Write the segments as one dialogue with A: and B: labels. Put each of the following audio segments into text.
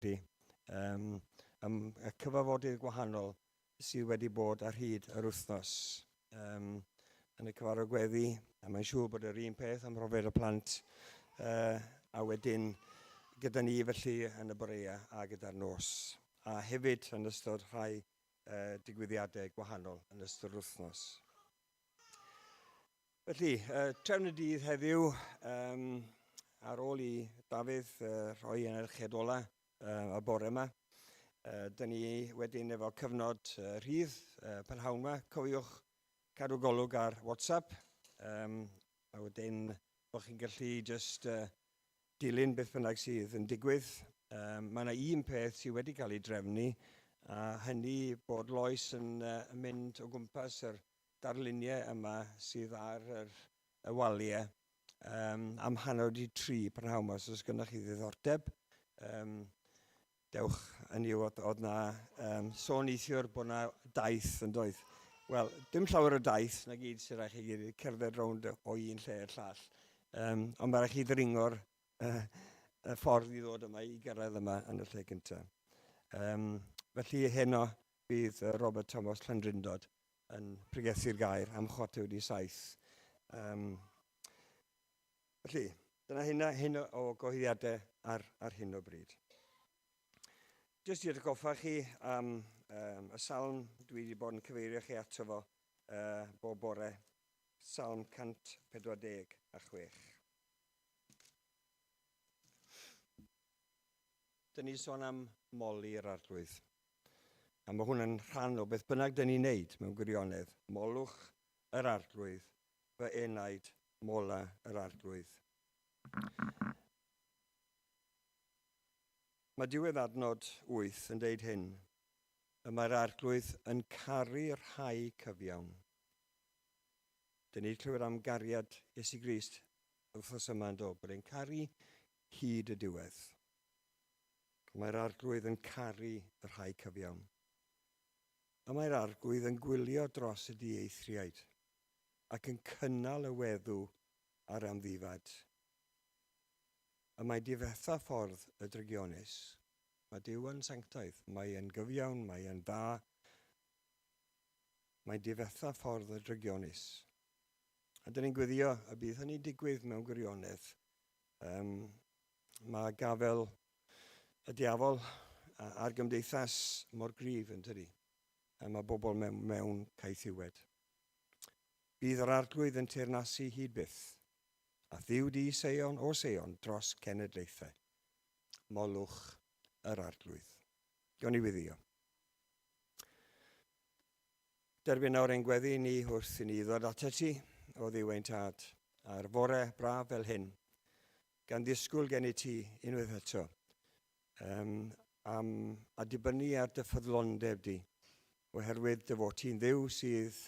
A: chi um, am y cyfarfodydd gwahanol sydd wedi bod ar hyd yr wythnos um, yn y cyfarfod gweddi, a mae'n siŵr bod yr un peth am brofiad y plant, uh, a wedyn gyda ni felly yn y boreau a gyda'r nos, a hefyd yn ystod rhai uh, digwyddiadau gwahanol yn ystod yr wythnos. Felly, uh, trefn y dydd heddiw, um, ar ôl i Dafydd uh, rhoi anerchiad ola uh, y bore yma, uh, dyn ni wedyn efo cyfnod uh, rhydd uh, prynhawn yma. Cofiwch cadw golwg ar WhatsApp, um, a wedyn bod chi'n gallu just uh, dilyn beth bynnag sydd yn digwydd. Um, mae yna un peth sydd wedi cael ei drefnu, a hynny bod Lois yn uh, mynd o gwmpas yr darluniau yma sydd ar yr, y waliau um, am 2:30 prynhawn 'ma. Os oes gennych chi ddiddordeb, um, dewch yn i'w, oedd, oedd na um, sôn neithiwr bod na daith yn doedd. Wel, dim llawer o daith na gyd sy'n rhaid chi gyd cerdded rownd o un lle i'r llall. Um, ond mae rhaid chi ddringo'r uh, y ffordd i ddod yma i gyrraedd yma yn y lle cyntaf. Um, felly heno bydd Robert Thomas Llandrindod yn pregethu'r gair am 6:45. Um, felly, dyna hynna, hyn o gyhoeddiadau ar, ar hyn o bryd. Jyst i atgoffa chi am um, y salm dwi wedi bod yn cyfeirio chi ato fo uh, bob bore, Salm 146. Dyn ni'n sôn am moli'r arglwydd. A mae hwn yn rhan o beth bynnag dyn ni'n neud mewn gwirionedd. Molwch yr arglwydd, fy enaid, mola yr arglwydd. Mae diwedd adnod 8 yn deud hyn, y mae'r arglwydd yn caru rhai cyfiawn. Dyn ni wedi clywed am gariad Iesu Grist yr wythnos yma yn do, bod e'n caru hyd y diwedd. Mae'r Arglwydd yn caru y rhai cyfiawn. Y mae'r Arglwydd yn gwylio dros y dieithriaid, ac yn cynnal y weddw a'r amddifad. Y mae difetha ffordd y drygionus. Mae Duw yn sanctaidd, mae e'n gyfiawn, mae e'n dda. Mae'n difetha ffordd y drygionus. A dyn ni'n gweddio y bydd hynny'n digwydd mewn gwirionedd. Um, mae gafel y diafol ar gymdeithas mor gryf yn tydi. A mae bobl mewn, mewn caethiwed. Bydd yr arglwydd yn teyrnasu hyd byth, a Dduw di Seion o Seion dros cenedlaethau. Molwch yr arglwydd. Gawn ni wyddio. Derbyn nawr ein gweddi ni wrth i ni ddod atat ti, o Dduw ein Tad, ar fore braf fel hyn, gan ddisgwyl gennyt ti unwaith eto, um, am, a dibynnu ar dy ffyddlondeb di, oherwydd dy fod ti'n Dduw sydd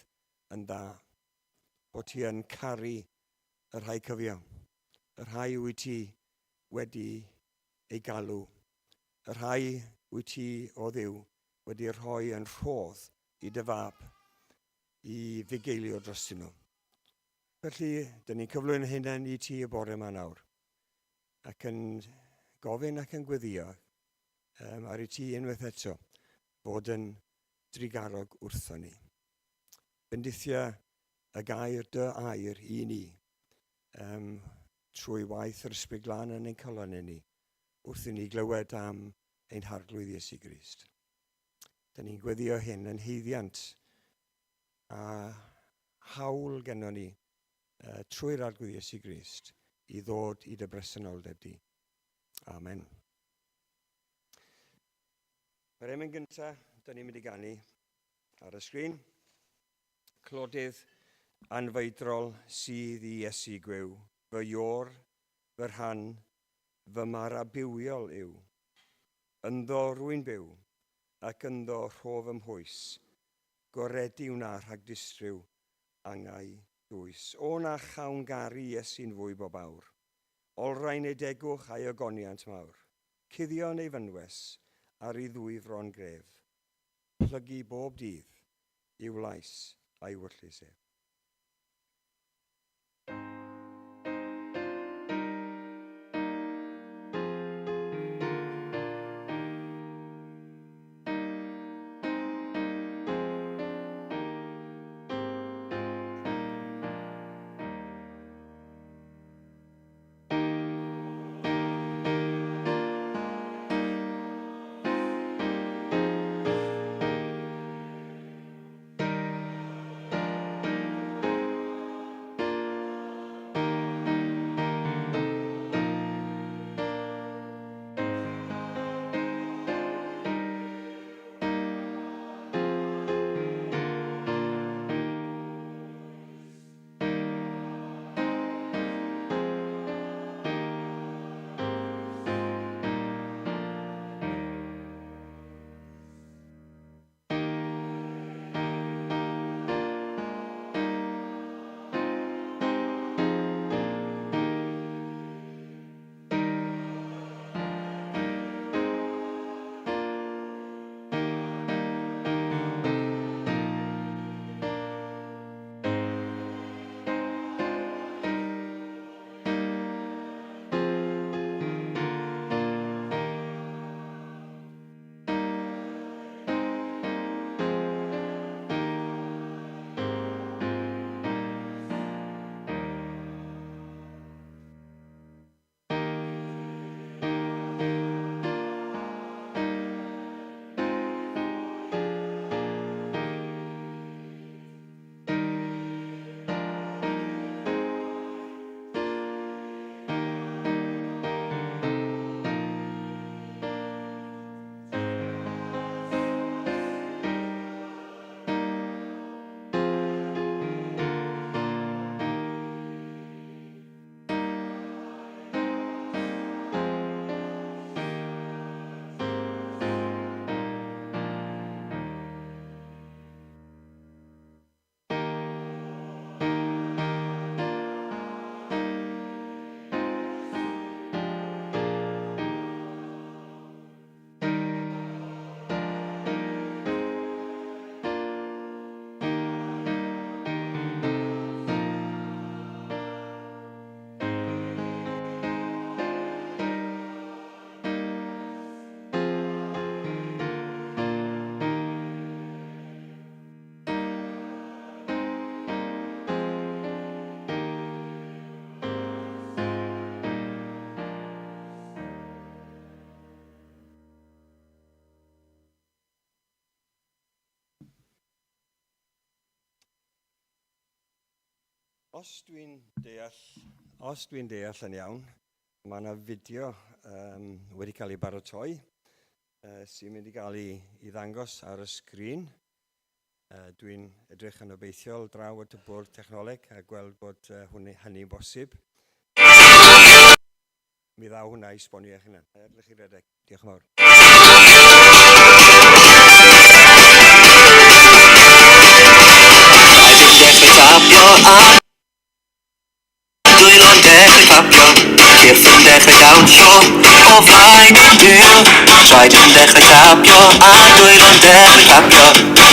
A: yn dda, bod ti yn caru y rhai cyfiawn, y rhai wyt ti wedi ei galw, y rhai wyt ti, o Dduw, wedi rhoi yn rhodd i dy fab i fugeilio drostyn nhw. Felly, dyn ni'n cyflwyno hunain i ti y bore yma nawr, ac yn gofyn ac yn gweddio um, ar i ti unwaith eto fod yn drugarog wrtho ni. Bendithia y gair dy air i ni, um, trwy waith yr Ysbryd Glân yn ein calonnau ni, wrth i ni glywed am ein Harglwydd Iesu Grist. Dyn ni'n gweddio hyn yn haeddiant a hawl gennon ni uh, trwy'r Arglwydd Iesu Grist i ddod i dy bresenoldeb di. Amen. Yr emyn gyntaf, dyn ni'n mynd i ganu ar y sgrin. Clodydd anfeidrol sydd i Iesu gwiw, fy iôr, fy rhan, fy mara bywiol yw. Ynddo rwy'n byw, ac ynddo rho fy mhwys, Goredu wna rhag distryw angau dwys. O na chawn garu Iesu'n fwy bob awr, Olrhain ei degwch a'i ogoniant mawr, Cuddio yn ei fynwes ar ei ddwy fron gref, Plygu bob dydd i'w lais a'i wyllys ef. Os dwi'n deall, os dwi'n deall yn iawn, mae yna fideo um, wedi cael ei baratoi uh, sy'n mynd i gael ei, ei ddangos ar y sgrin. Uh, dwi'n edrych yn obeithiol draw at y bwrdd technoleg a gweld bod uh, hwnny, hynny'n bosib. Mi ddaw hwnna i sbonio eich hunan. Edrych chi redeg. Diolch yn fawr.
B: Traed yn dechrau tapio a dwylo'n dechrau clapio Cyrff yn dechrau dawnsio o flaen ein Duw Traed yn dechrau tapio a dwylo'n dechrau clapio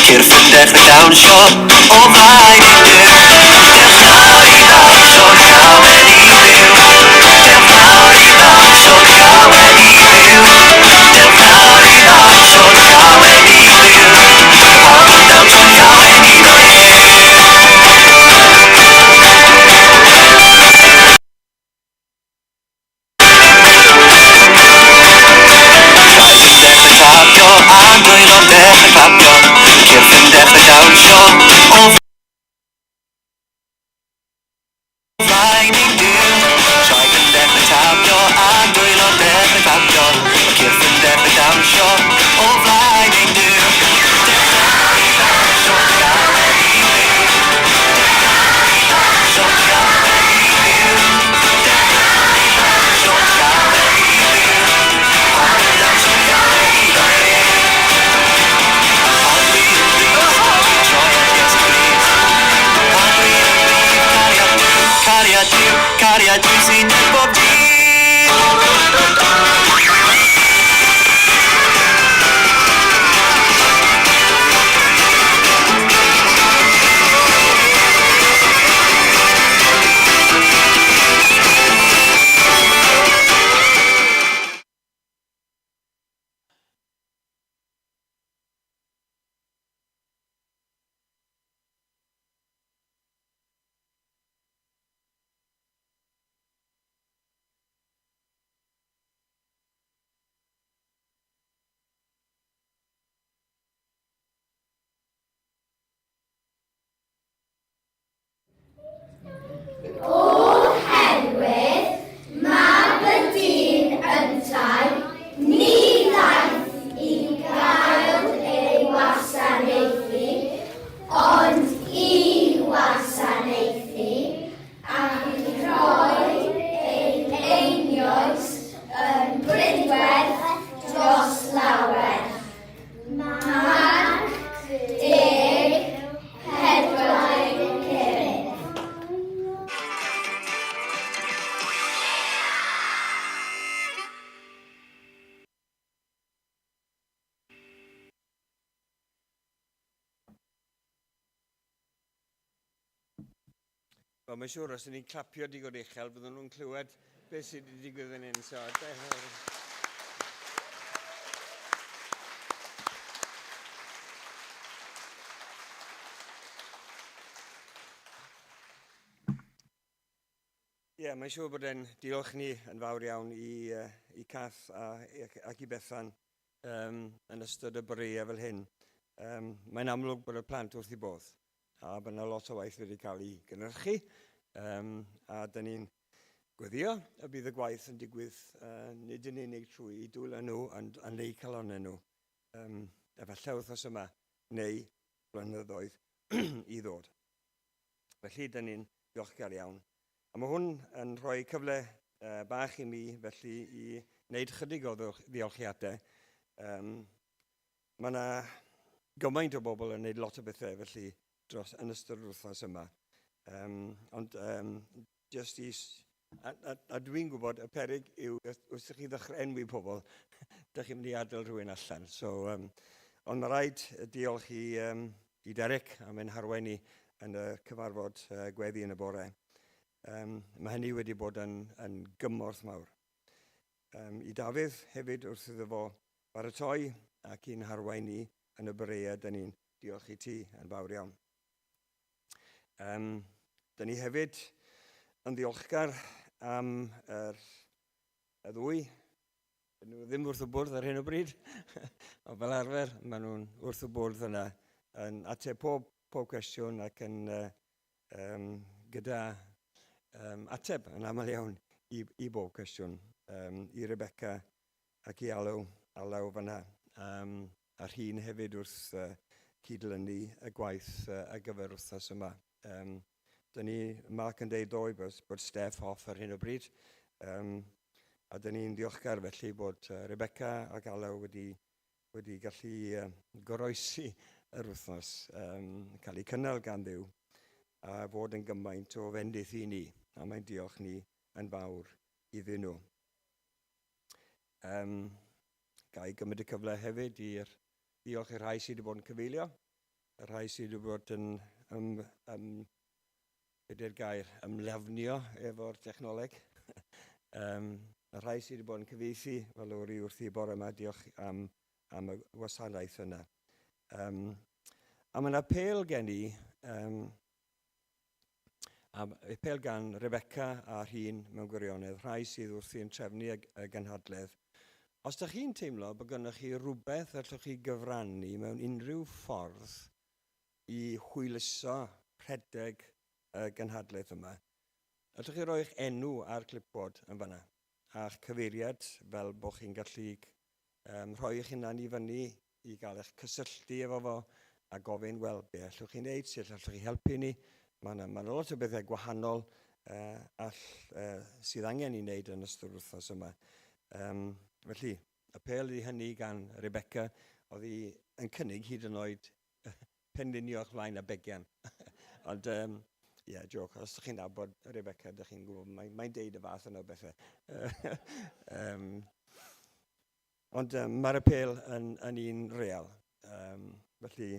B: Cyrff yn dechrau dawnsio o flaen ein Duw Dewch nawr i ddawnsio'n llawen i Dduw Dewch nawr i ddawnsio'n llawen i Dduw Dewch nawr i ddawnsio'n llawen i Dduw Pawb yn dawnsio'n llawen iddo ef. Traed yn dechrau tapio a'n dwylo'n dechrau clapio Cyrff yn dechrau dawnsio o flaen ein Duw Traed yn dechrau tapio a'n dwylo'n dechrau clapio Cyrff yn dechrau dawnsio o flaen ein Duw Dewch nawr i ddawnsio'n llawen i Dduw Dewch nawr i ddawnsio'n llawen i Dduw Dewch nawr i ddawnsio'n llawen i Dduw Pawb yn dawnsio'n llawen iddo ef A dwi yn gryf, dwi'n troi at Iesu Grist A dwi yn gryf, cariad Duw, cariad Duw, cariad Duw sy'n newid bob dydd.
C: Oherwydd Mab y Dyn yntau, ni ddaeth i gael ei wasanaethu, ond i wasanaethu, ac i rhoi ei einioes yn brydferth dros lawer. Marc 10, 45.
A: Wel, mae'n siŵr os ydyn ni'n clapio digon uchel, byddwn nhw'n clywed beth sydd wedi digwydd fan hyn. So, Ie, yeah, mae'n siŵr bod e'n diolch ni yn fawr iawn i, uh, i Cath a, ac i Bethan um, yn ystod y boreau fel hyn. Um, mae'n amlwg bod y plant wrth i bodd. A bod yna lot o waith wedi cael ei gynhyrchu, um, a dyn ni'n gweddio y bydd y gwaith yn digwydd uh, nid yn unig trwy i dwylo nhw, ond yn eu calonnau nhw, um, efallai wythnos yma, neu blynyddoedd i ddod. Felly, dyn ni'n ddiolchgar iawn. A mae hwn yn rhoi cyfle uh, bach i mi, felly, i wneud chydig o ddiolchiadau. Um, Mae yna gymaint o bobl yn gwneud lot o bethau felly dros yn ystod yr wythnos yma. Um, ond um, just i... A, a, a dwi'n gwybod y perig yw wrth i chi ddechrau enwi pobl, dych chi'n mynd i adael rhywun allan. So, um, ond mae rhaid diolch i, um, i Derek am ein harwain ni yn y cyfarfod uh, gweddi yn y bore. Um, mae hynny wedi bod yn, yn gymorth mawr. Um, I Dafydd hefyd wrth iddo fo baratoi ac i'n harwain ni yn y boreau, dyn ni'n diolch i ti yn fawr iawn. Um, dyn ni hefyd yn ddiolchgar am yr, y ddwy. Dyn nhw ddim wrth y bwrdd ar hyn o bryd, ond fel arfer maen nhw'n wrth y bwrdd yna yn ateb pob, pob cwestiwn ac yn uh, um, gyda ateb yn aml iawn i bob cwestiwn, i Rebecca ac i Alaw fanna, a Rhun hefyd wrth cydlynu y gwaith ar gyfer wythnos yma. Dyn ni, Mark yn deud ddoe bod Steph off ar hyn o bryd, a dyn ni'n ddiolchgar felly bod Rebecca ac Alaw wedi gallu goroesi yr wythnos, cael eu cynnal gan Dduw, a fod yn gymaint o fendith i ni, a mae'n diolch ni yn fawr iddyn nhw. Ga i gymryd y cyfle hefyd i'r diolch i'r rhai sydd wedi bod yn cyfeilio, y rhai sydd wedi bod yn be 'di'r gair, ymlefnio efo'r technoleg. Y rhai sydd wedi bod yn cyfieithu, fel Lowri wrthi bore yma, diolch am y gwasanaeth yna. A mae yna apêl gen i, apêl gan Rebecca a Rhun mewn gwirionedd, rhai sydd wrthi'n trefnu y gynhadledd. Os ydych chi'n teimlo bod gennych chi rhywbeth allwch chi gyfrannu mewn unrhyw ffordd i hwyluso rhedeg y gynhadledd yma, allwch chi roi eich enw ar clipboard yn fanna, a'ch cyfeiriad fel bod chi'n gallu rhoi eich hunan i fyny i gael eich cysylltu efo fo a gofyn, wel, be allwch chi wneud, sut allwch chi helpu ni. Mae yna ma lot o bethau gwahanol sydd angen i wneud yn ystod yr wythnos yma. Felly, apêl i hynny gan Rebecca, oedd hi yn cynnig hyd yn oed penlinio o'ch flaen a begian. Ond, ie, yeah, joke. Os ydych chi'n nabod Rebecca, ydych chi'n gwybod, mae'n deud y fath yna o bethau. Ond mae'r apêl yn un real. Felly,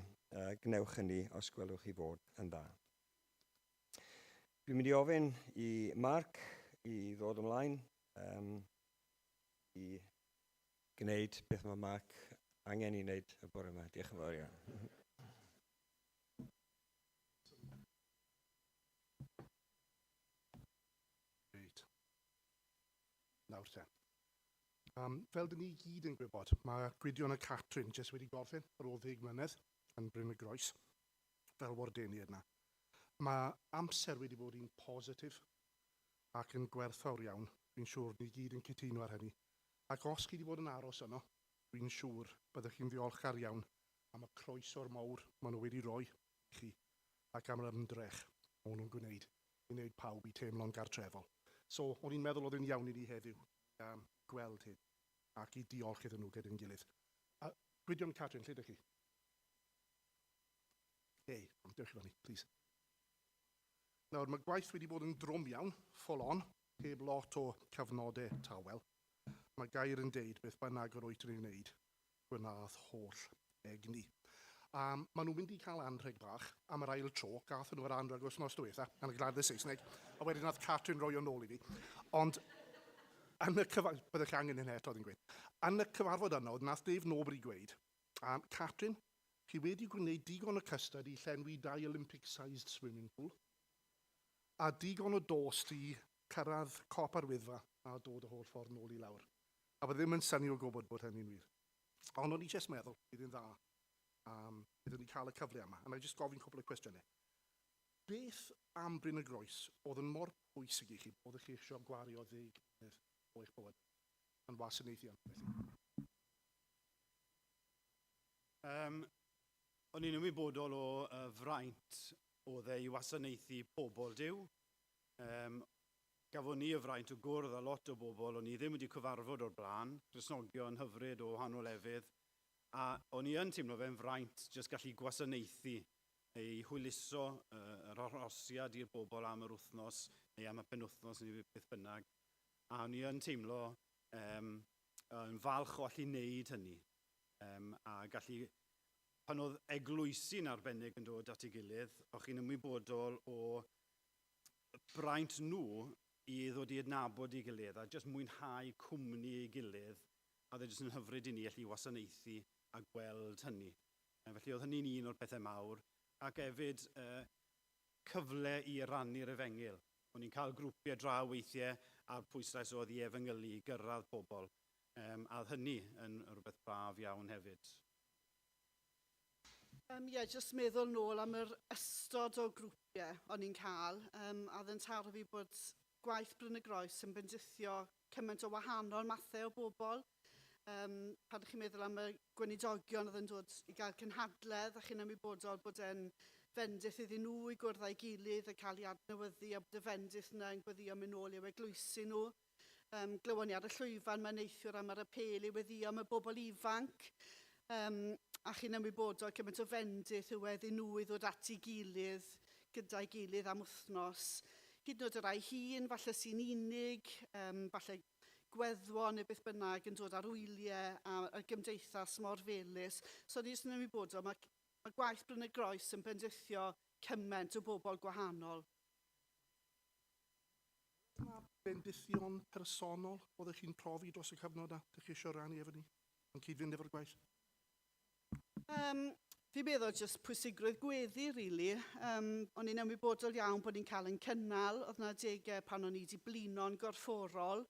A: gwnewch hynny os gwelwch chi fod yn dda. Dwi'n mynd i ofyn i Mark i ddod ymlaen i gwneud beth mae Mark angen i wneud y bore yma. Diolch yn fawr iawn.
D: Reit. Nawr te. Fel dyn ni gyd yn gwybod, mae Gwydion a Catrin jyst wedi gorffen ar ôl 10 mlynedd yn Bryn y Groes, fel wardeniaid yna. Mae amser wedi bod un positif ac yn gwerthfawr iawn. Dwi'n siŵr ni gyd yn cytuno ar hynny. Ac os chi wedi bod yn aros yno, dwi'n siŵr byddwch chi'n ddiolchgar iawn am y croeso'r mawr maen nhw wedi rhoi i chi ac am yr ymdrech maen nhw'n gwneud i wneud pawb i teimlo'n gartrefol. So, o'n i'n meddwl oedd yn iawn i ni heddiw gweld hyn ac i diolch iddyn nhw gyda'n gilydd. Gwydion, Catrin, lle ydych chi? Hei, dewch i fyny, please. Nawr, mae gwaith wedi bod yn drwm iawn, full on, heb lot o cyfnodau tawel. Mae gair yn deud beth bynnag yr wyt yn ei wneud, gwnaeth holl egni. Maen nhw'n mynd i cael anrheg bach am yr ail tro. Gathon nhw yr anrheg wythnos diwetha, yn y gladau Saesneg, a wedyn nath Catrin roi o nôl i fi. Ond, yn y cyfar... Byddech chi angen hyn eto, oedd hi'n gweud. Yn y cyfarfod yno, nath Dave Norbury gweud, "Catrin, chi wedi gwneud digon o custard i llenwi dau Olympic-sized swimming pool, a digon o dost i cyrraedd copa'r Wyddfa a dod y holl ffordd nôl i lawr." A fy ddim yn synnu o gwybod bod hynny'n wir. Ond o'n i jyst meddwl, bydd yn dda iddyn ni cael y cyfle yma. A na i jyst gofyn cwpl o cwestiynau. Beth am Bryn y Groes oedd yn mor pwysig i chi, oeddech chi eisiau gwario 10 mlynedd o eich bywyd yn wasanaethu am felly?
E: O'n i'n ymwybodol o fraint oedd e i wasanaethu pobl Duw. Gafon ni y fraint o gwrdd â lot o bobl o'n i ddim wedi cyfarfod o'r blaen, Cristnogion hyfryd o wahanol lefydd, a o'n i yn teimlo fe'n fraint jyst gallu gwasanaethu neu hwyluso yr arhosiad i'r bobl am yr wythnos neu am y penwythnos neu beth bynnag. A o'n i yn teimlo yn falch o allu wneud hynny. A gallu, pan oedd eglwysi'n arbennig yn dod at ei gilydd, o'ch chi'n ymwybodol o braint nhw i ddod i adnabod ei gilydd a jyst mwynhau cwmni ei gilydd, a oedd e jyst yn hyfryd i ni allu wasanaethu a gweld hynny. Felly oedd hynny'n un o'r pethau mawr, ac hefyd cyfle i rannu'r efengyl. O'n i'n cael grwpiau draw weithiau a'r pwyslais oedd i efengylu, i gyrraedd pobl. A oedd hynny yn rhywbeth braf iawn hefyd.
F: Ie, jyst meddwl nôl am yr ystod o grwpiau o'n i'n cael, a oedd yn taro fi bod gwaith Bryn y Groes yn bendithio cymaint o wahanol mathau o bobl. Pan ydych chi'n meddwl am y gweinidogion oedd yn dod i gael cynhadledd, a chi'n ymwybodol bod e'n fendith iddyn nhw i gwrdd â'i gilydd a cael ei adnewyddu, a bod y fendith yna yn gweddio mynd nôl i'w eglwysi nhw. Glywon ni ar y llwyfan mae neithiwr am yr apêl i weddio am y bobl ifanc, a chi'n ymwybodol cymaint o fendith yw e iddyn nhw i ddod at ei gilydd, gyda'i gilydd am wythnos. Hyd yn oed y rai hŷn, falle sy'n unig, falle gweddwon neu beth bynnag yn dod ar wyliau a y gymdeithas mor felys. So ni jyst yn ymwybodol, mae gwaith Bryn y Groes yn bendithio cymaint o bobl gwahanol.
D: Yna bendithion personol oeddech chi'n profi dros y cyfnod 'na? Dych chi eisiau rannu efo ni? Yn cyd-fynd efo'r gwaith?
F: Fi'n meddwl jyst pwysigrwydd gweddi, really. O'n i'n ymwybodol iawn bod ni'n cael ein cynnal. Oedd yna adegau pan o'n i wedi blino'n gorfforol.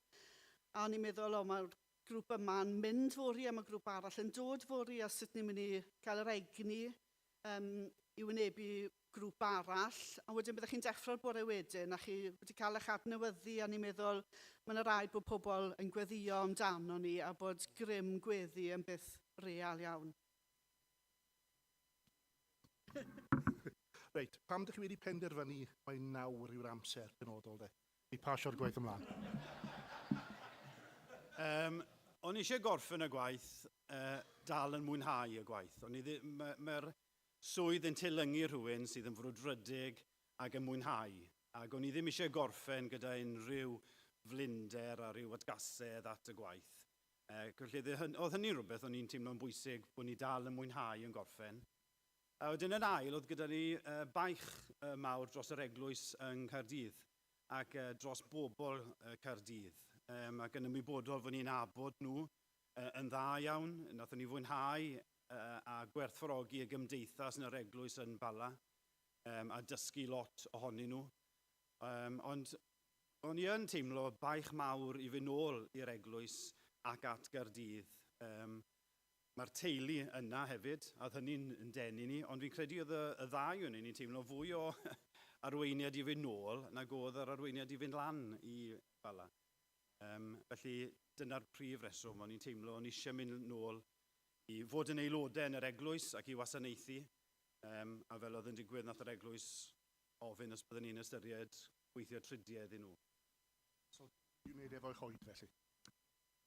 F: A o'n i'n meddwl, o, mae'r grŵp yma'n mynd fory a mae grŵp arall yn dod fory, a sut ni'n mynd i gael yr egni i wynebu grŵp arall. A wedyn byddech chi'n deffro'r bore wedyn a chi wedi cael eich adnewyddu, a ni'n meddwl mae yna rhaid bod pobl yn gweddio amdano ni a bod grym gweddi yn beth real iawn.
D: Reit, pam ydych chi wedi penderfynu mai nawr yw'r amser penodol de? I pasio'r gwaith ymlaen.
E: O'n i eisiau gorffen y gwaith, dal yn mwynhau y gwaith. O'n i ddim, mae'r swydd yn teilyngu rhywun sydd yn frwdfrydig ac yn mwynhau. Ac o'n i ddim eisiau gorffen gyda unrhyw flinder a rhyw atgasedd at y gwaith. Felly oedd hynny rhywbeth o'n i'n teimlo'n bwysig bod ni dal yn mwynhau yn gorffen. A wedyn yn ail, oedd gyda ni baich mawr dros yr eglwys yng Nghaerdydd ac dros bobl Caerdydd. Ac yn ymwybodol fod ni'n nabod nhw yn dda iawn. Nathon ni fwynhau a gwerthfawrogi y gymdeithas yn yr eglwys yn Bala, a dysgu lot ohonyn nhw. Ond o'n i yn teimlo baich mawr i fynd nôl i'r eglwys ac at Gaerdydd. Mae'r teulu yna hefyd, a oedd hynny'n yn denu ni, ond fi'n credu oedd y ddau o'n ni'n teimlo fwy o arweiniad i fynd nôl nag oedd yr arweiniad i fynd lan i Bala. Felly dyna'r prif reswm, o'n i'n teimlo o'n eisiau mynd nôl i fod yn aelodau yn yr eglwys ac i wasanaethu, a fel oedd yn digwydd, nath yr eglwys ofyn os byddwn ni'n ystyried gweithio tridiau iddyn nhw.
D: So, dwi'n gwneud efo'ch oed felly?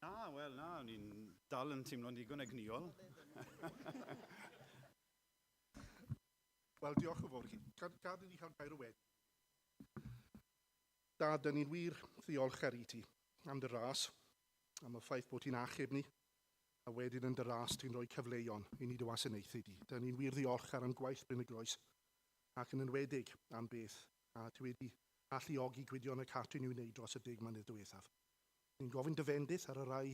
E: Na, wel, na, o'n i'n dal yn teimlo'n ddigon egnïol.
D: Wel, diolch yn fawr i chi. Gad i ni cael gair o weddi. Dad, dyn ni'n wir ddiolchgar i ti am dy ras, am y ffaith bod ti'n achub ni, a wedyn yn dy ras ti'n rhoi cyfleon i ni dy wasanaethu di. Dyn ni'n wir ddiolchgar am gwaith Bryn y Groes, ac yn enwedig am beth a ti wedi alluogi Gwydion a Catrin i'w wneud dros y 10 mlynedd diwethaf. Ni'n gofyn dy fendith ar y rai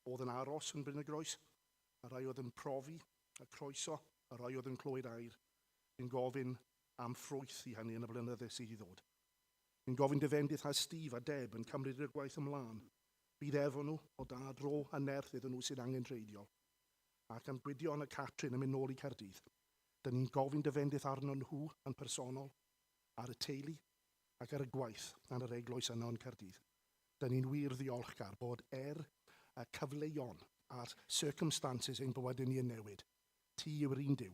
D: oedd yn aros yn Bryn y Groes, y rai oedd yn profi y croeso, y rai oedd yn clywed air. Ni'n gofyn am ffrwyth i hynny yn y blynyddoedd sydd i ddod. Ni'n gofyn dy fendith ar Steve a Deb yn cymryd y gwaith ymlaen. Bydd efo nhw o dad ro a nerth iddyn nhw sydd angen reidiol. Ac am Gwydion a Catrin yn mynd nôl i Caerdydd. Dyn ni'n gofyn dy fendith arno nhw yn personol, ar y teulu ac ar y gwaith yn yr eglwys yno yn Caerdydd. Dyn ni'n wir ddiolchgar bod y cyfleon a'r circumstances ein bywydau ni yn newid. Ti yw'r un Duw,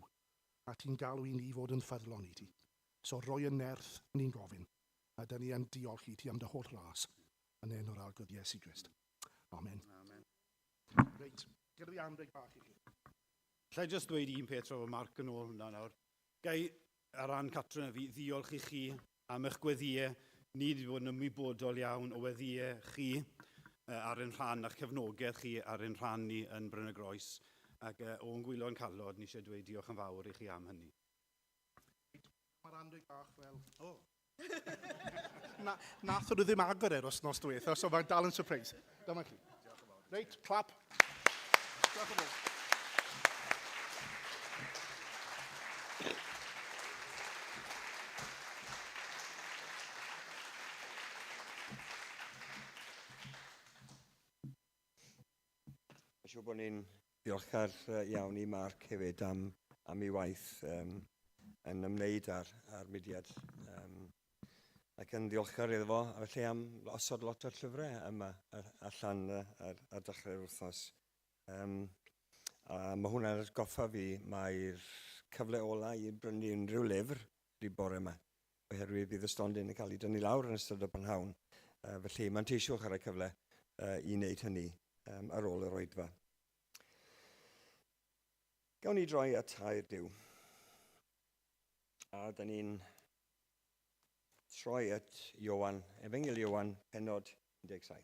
D: a ti'n galw i ni fod yn ffyddlon i ti. So roi y nerth ni'n gofyn, a dyn ni yn diolch i ti am dy holl ras, yn enw'r Arglwydd Iesu Grist. Amen.
E: Amen.
D: Reit, gyda fi anrheg bach i chi.
E: Alla i jyst dweud un peth tro fod Mark yn ôl hwnna nawr. Gai ar ran Catrin a fi ddiolch i chi am eich gweddïau. Ni wedi bod yn ymwybodol iawn o weddïau chi ar ein rhan a'ch cefnogaeth chi ar ein rhan ni yn Bryn y Groes. Ac o'n gwaelod yn calon, ni eisiau dweud diolch yn fawr i chi am hynny.
D: Mae'r anrheg bach fel...
E: O.
D: Na, nath nhw ddim agor e'r wythnos diwetha, so mae'n dal yn surprise. Dyma chi. Reit, clap. Diolch yn fawr.
A: Mae'n siŵr bod ni'n ddiolchgar iawn i Mark hefyd am am ei waith um, yn ymwneud â'r, ar mudiad. Um, ac yn ddiolchgar iddo fo, a felly am osod lot o'r llyfrau yma allan ar, ar dechrau'r wythnos. Um, a mae hwnna'n atgoffa fi mae'r cyfle ola i brynu unrhyw lyfr di bore yma, oherwydd bydd y stondin yn cael ei dynnu lawr yn ystod y prynhawn. Felly manteisiwch ar y cyfle i wneud hynny um, ar ôl yr oedfa. Gawn ni droi at air Duw. A da ni'n troi at Iowan, Efengyl Iowan, penod 17.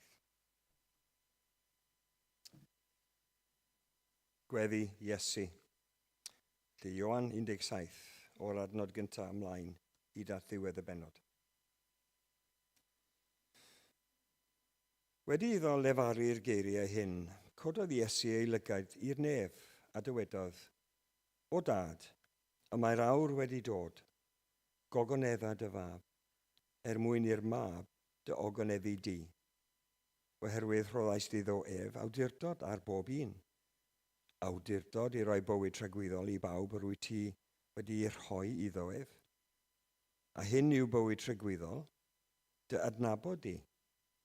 A: Gweddi Iesu. Felly Ioan 17, o'r adnod gyntaf ymlaen hyd at ddiwedd y bennod. Wedi iddo lefaru'r geiriau hyn, cododd Iesu ei lygaid i'r nef, a dywedodd, O Dad, y mae'r awr wedi dod, gogonedda dy fab, er mwyn i'r mab dy ogoneddu di. Oherwydd rhoddaist iddo ef awdurdod ar bob un, awdurdod i roi bywyd tragwyddol i bawb yr wyt ti wedi'i rhoi iddo ef. A hyn yw bywyd tragwyddol, dy adnabod di,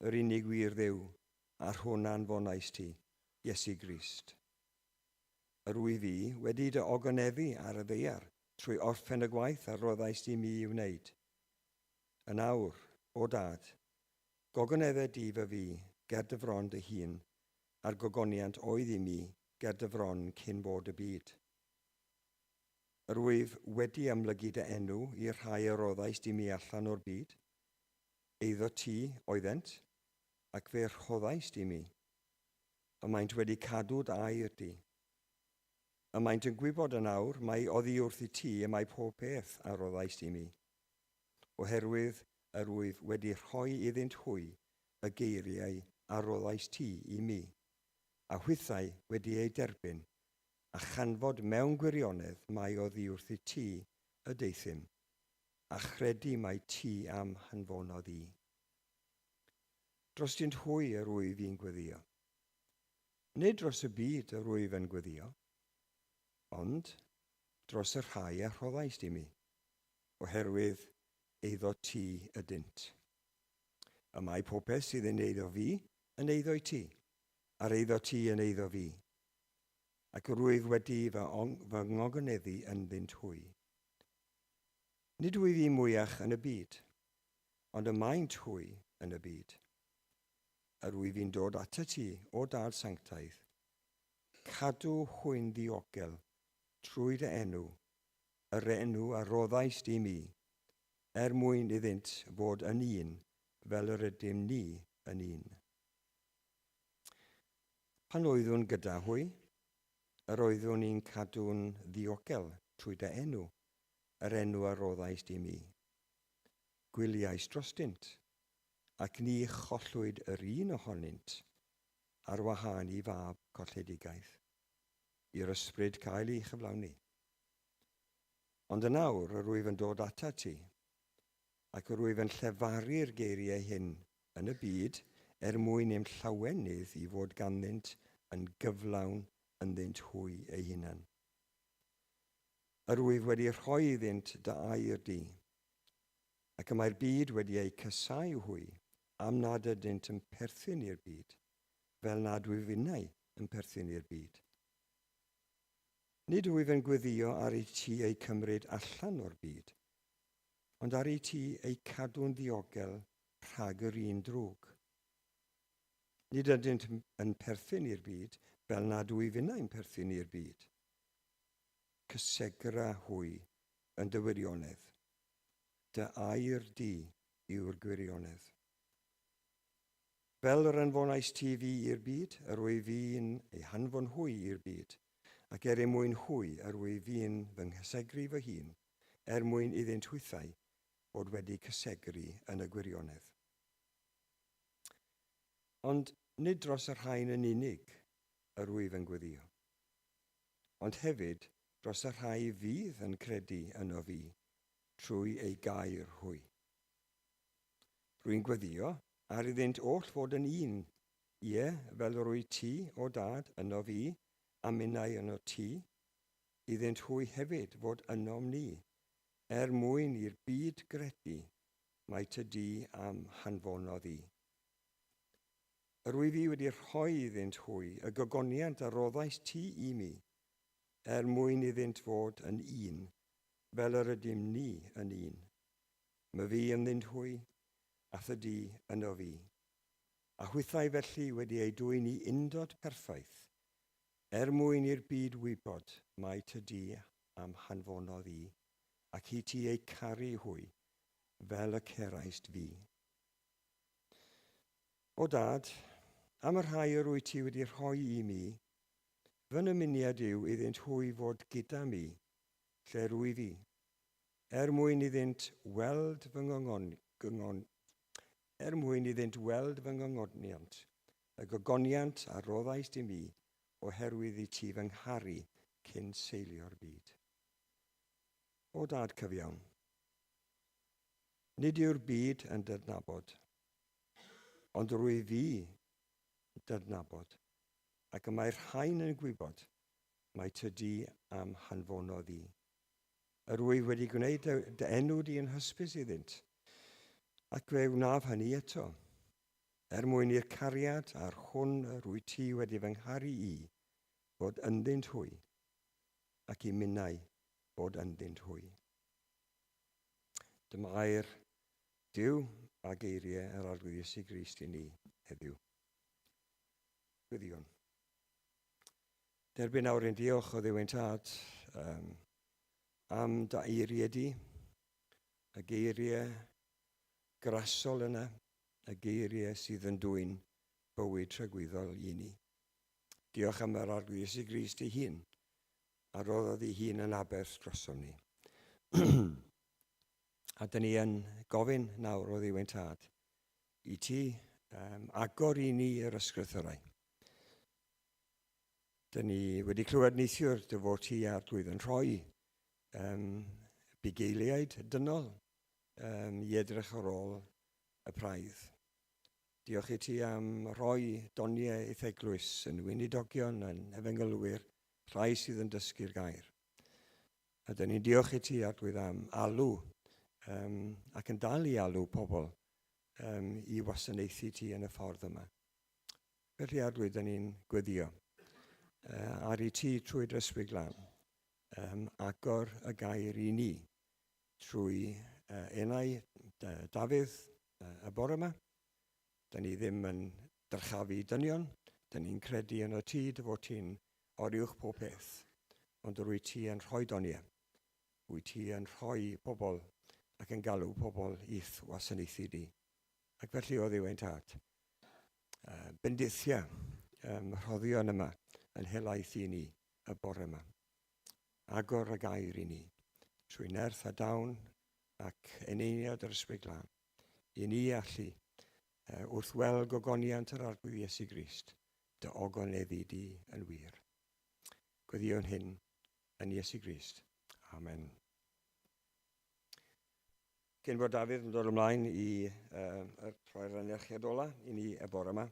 A: yr unig wir Dduw, a'r hwn a anfonaist ti, Iesu Grist. Yr wyf fi wedi dy ogoneddu ar y ddaear trwy orffen y gwaith a roddaist i mi i'w wneud. Yn awr, O Dad, gogonedda di fy fi ger dy fron dy hun, a'r gogoniant oedd i mi ger dy fron cyn bod y byd. Yr wyf wedi amlygu dy enw i'r rhai a roddaist i mi allan o'r byd, Eiddo ti oeddent, ac fe rhoddaist i mi. Y maent wedi cadw dy air di. Y maent yn gwybod yn awr mai oddi wrth i ti y mae pob peth a roddaist i mi. Oherwydd yr wyf wedi rhoi iddynt hwy y geiriau a roddaist ti i mi, a hwythau wedi eu derbyn, a chanfod mewn gwirionedd mai oddi wrth i ti y deuthum, a chredu mai ti a'm hanfonodd i. Drostynt hwy yr wyf i'n gweddio. Nid dros y byd yr wyf yn gweddio, ond dros y rhai a rhoddaist i mi, oherwydd eiddo ti ydynt. Y mae popeth sydd yn eiddo fi yn eiddo i ti, a'r eiddo ti yn eiddo fi, ac yr wyf wedi fy, fy ngogoneddu ynddynt hwy. Nid wyf i mwyach yn y byd, ond y maent hwy yn y byd. Yr wyf i'n dod atat ti, O Dad Sanctaidd, cadw hwy'n ddiogel trwy dy enw, yr enw a roddaist i mi, er mwyn iddynt fod yn un fel yr ydym ni yn un. Pan oeddwn gyda hwy, yr oeddwn i'n cadw'n ddiogel trwy dy enw, yr enw a roddaist i mi. Gwyliais drostynt, ac ni chollwyd yr un ohonynt, ar wahân i fab colledigaeth, i'r ysbryd cael ei chyflawni. Ond yn awr yr wyf yn dod atat ti, ac yr wyf yn llefaru'r geiriau hyn yn y byd er mwyn i'm llawenydd i fod ganddynt yn gyflawn ynddynt hwy eu hunain. Yr wyf wedi rhoi iddynt dy air di, ac y mae'r byd wedi eu casáu hwy am nad ydynt yn perthyn i'r byd, fel nad wyf innau yn perthyn i'r byd. Nid wyf yn gweddio ar i ti eu cymryd allan o'r byd, ond ar i ti eu cadw'n ddiogel rhag yr un drwg. Nid ydynt yn perthyn i'r byd, fel nad wyf innau'n perthyn i'r byd. Cysegra hwy yn dy wirionedd. Dy air di yw'r gwirionedd. Fel yr anfonais ti fi i'r byd, yr wyf fi'n eu hanfon hwy i'r byd, ac er eu mwyn hwy yr wyf fi'n fy nghysegru fy hun, er mwyn iddynt hwythau fod wedi cysegru yn y gwirionedd. Ond nid dros y rhain yn unig yr wyf yn gweddio, ond hefyd dros y rhai fydd yn credu yno fi trwy eu gair hwy. Rwy'n gweddio ar iddynt oll fod yn un, ie, fel yr wyt ti, o Dad, yno fi, a minnau yno ti, iddynt hwy hefyd fod ynom ni, er mwyn i'r byd gredu mai tydi a'm hanfonodd i. Yr wyf i wedi rhoi iddynt hwy y gogoniant a roddaist ti i mi, er mwyn iddynt fod yn un, fel yr ydym ni yn un. Myfi ynddynt hwy, a thydi yno fi. A hwythau felly wedi eu dwyn i undod perffaith, er mwyn i'r byd wybod mai tydi a'm hanfonodd i, ac i ti eu caru hwy, fel y ceraist fi. O Dad, am y rhai yr wyt ti wedi rhoi i mi, fy nymuniad yw iddynt hwy fod gyda mi, lle rwyf i, er mwyn iddynt weld fy ngongon, gyngon, er mwyn iddynt weld fy ngongoniant, y gogoniant a roddaist i mi, oherwydd i ti fy ngharu cyn seilio'r byd. O Dad cyfiawn, nid yw'r byd yn dy adnabod, ond rwyf fi dy adnabod, ac y mae'r rhain yn gwybod mai tydi a'm hanfonodd i. Yr wyf wedi gwneud dy, dy enw di yn hysbys iddynt, ac fe wnaf hynny eto, er mwyn i'r cariad a'r hwn yr wyt ti wedi fy ngharu i fod ynddynt hwy, ac i minnau fod ynddynt hwy. Dyma air Duw a geiriau yr Arglwydd Iesu Grist i ni heddiw. Gweddïwn. Derbyn nawr ein diolch o Dduw ein Tad am dy eiriau di, y geiriau grasol yna, y geiriau sydd yn dwyn bywyd tragwyddol i ni. Diolch am yr Arglwydd Iesu Grist ei hun, a roddodd ei hun yn aberth drosom ni. A dyn ni yn gofyn nawr o Dduw ein Tad i ti agor i ni yr ysgrythyrau. Dyn ni wedi clywed neithiwr dy fod ti Arglwydd yn rhoi bugeiliaid dynol i edrych ar ôl y praidd. Diolch i ti am rhoi doniau i'th eglwys yn weinidogion, yn efengylwyr, rhai sydd yn dysgu'r gair. A dyn ni'n diolch i ti, Arglwydd, am alw ac yn dal i alw pobl i wasanaethu ti yn y ffordd yma. Felly, Arglwydd, dyn ni'n gweddio ar i ti trwy dy Ysbryd Glân agor y gair i ni trwy enau Dafydd y bore yma. Dyn ni ddim yn dyrchafu dynion, dyn ni'n credu yno ti, dy fod ti'n oruwch pob peth, ond yr wyt ti yn rhoi doniau. Wyt ti yn rhoi pobl ac yn galw pobl i'th wasanaethu di. Ac felly o Dduw ein Tad, bendithia rhoddion yma yn helaeth i ni y bore yma. Agor y gair i ni, trwy nerth a dawn ac eneiniad yr Ysbryd Glân, i ni allu, wrth weld gogoniant yr Arglwydd Iesu Grist, dy ogoneddu di yn wir. Gweddïwn hyn yn Iesu Grist. Amen. Cyn bod Dafydd yn dod ymlaen i rhoi'r anerchiad ola i ni y bore yma,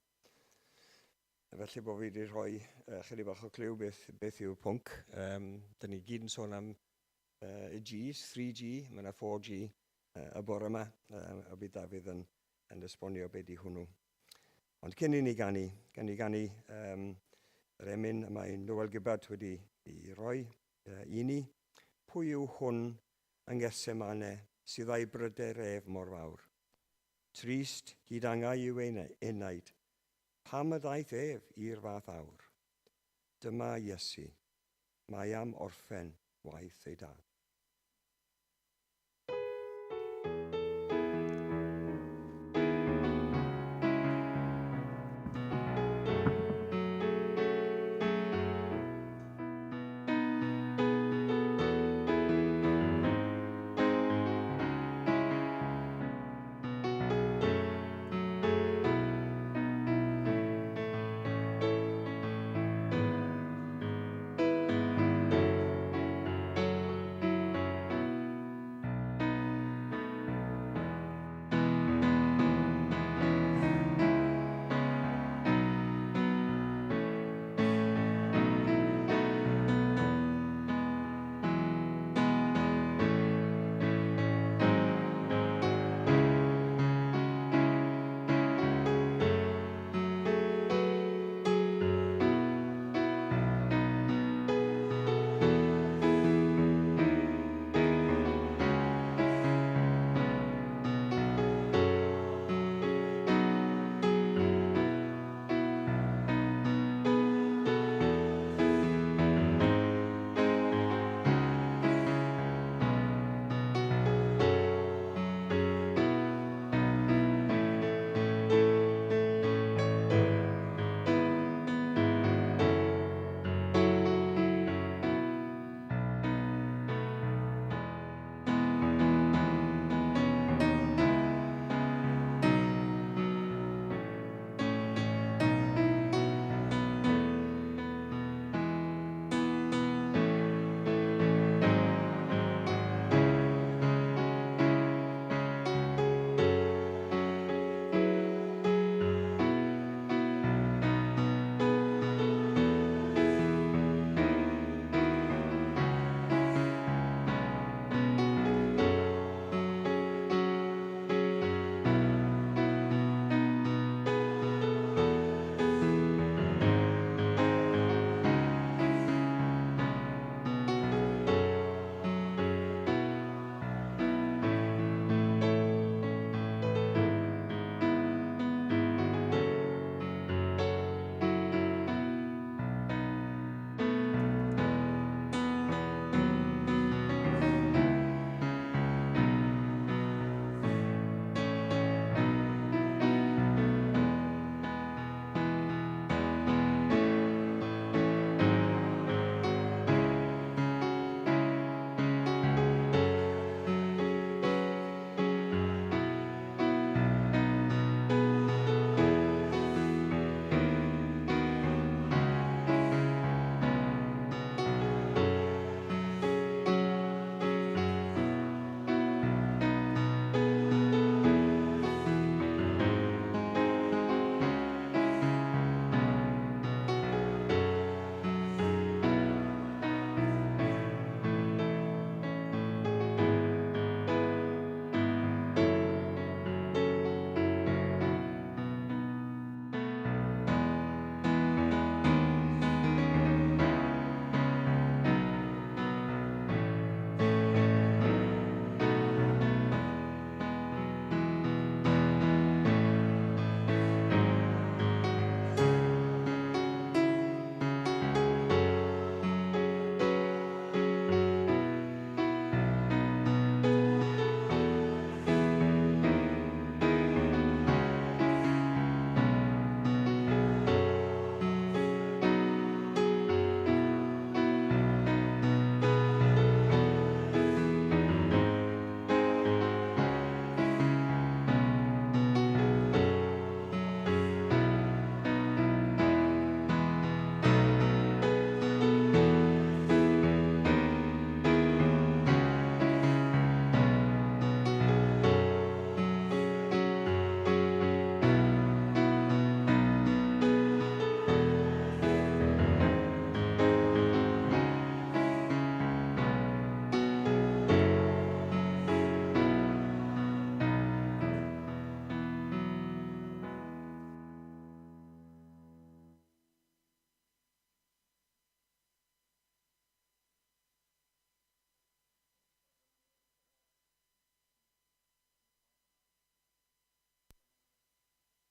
A: felly bod fi wedi rhoi chydig bach o cliw beth yw'r pwnc. Dyn ni gyd yn sôn am y Gs, 3G, mae yna 4G y bore yma, a bydd Dafydd yn esbonio beth di hwnnw. Ond cyn i ni ganu, gan ni ganu yr emyn y mae Noel Gibbard wedi ei roi i ni. Pwy yw hwn yng Ngethsemane sydd â'i bryder ef mor fawr? Trist hyd angau yw ei enaid, pam y ddaeth ef i'r fath awr? Dyma Iesu, mae am orffen waith ei dad.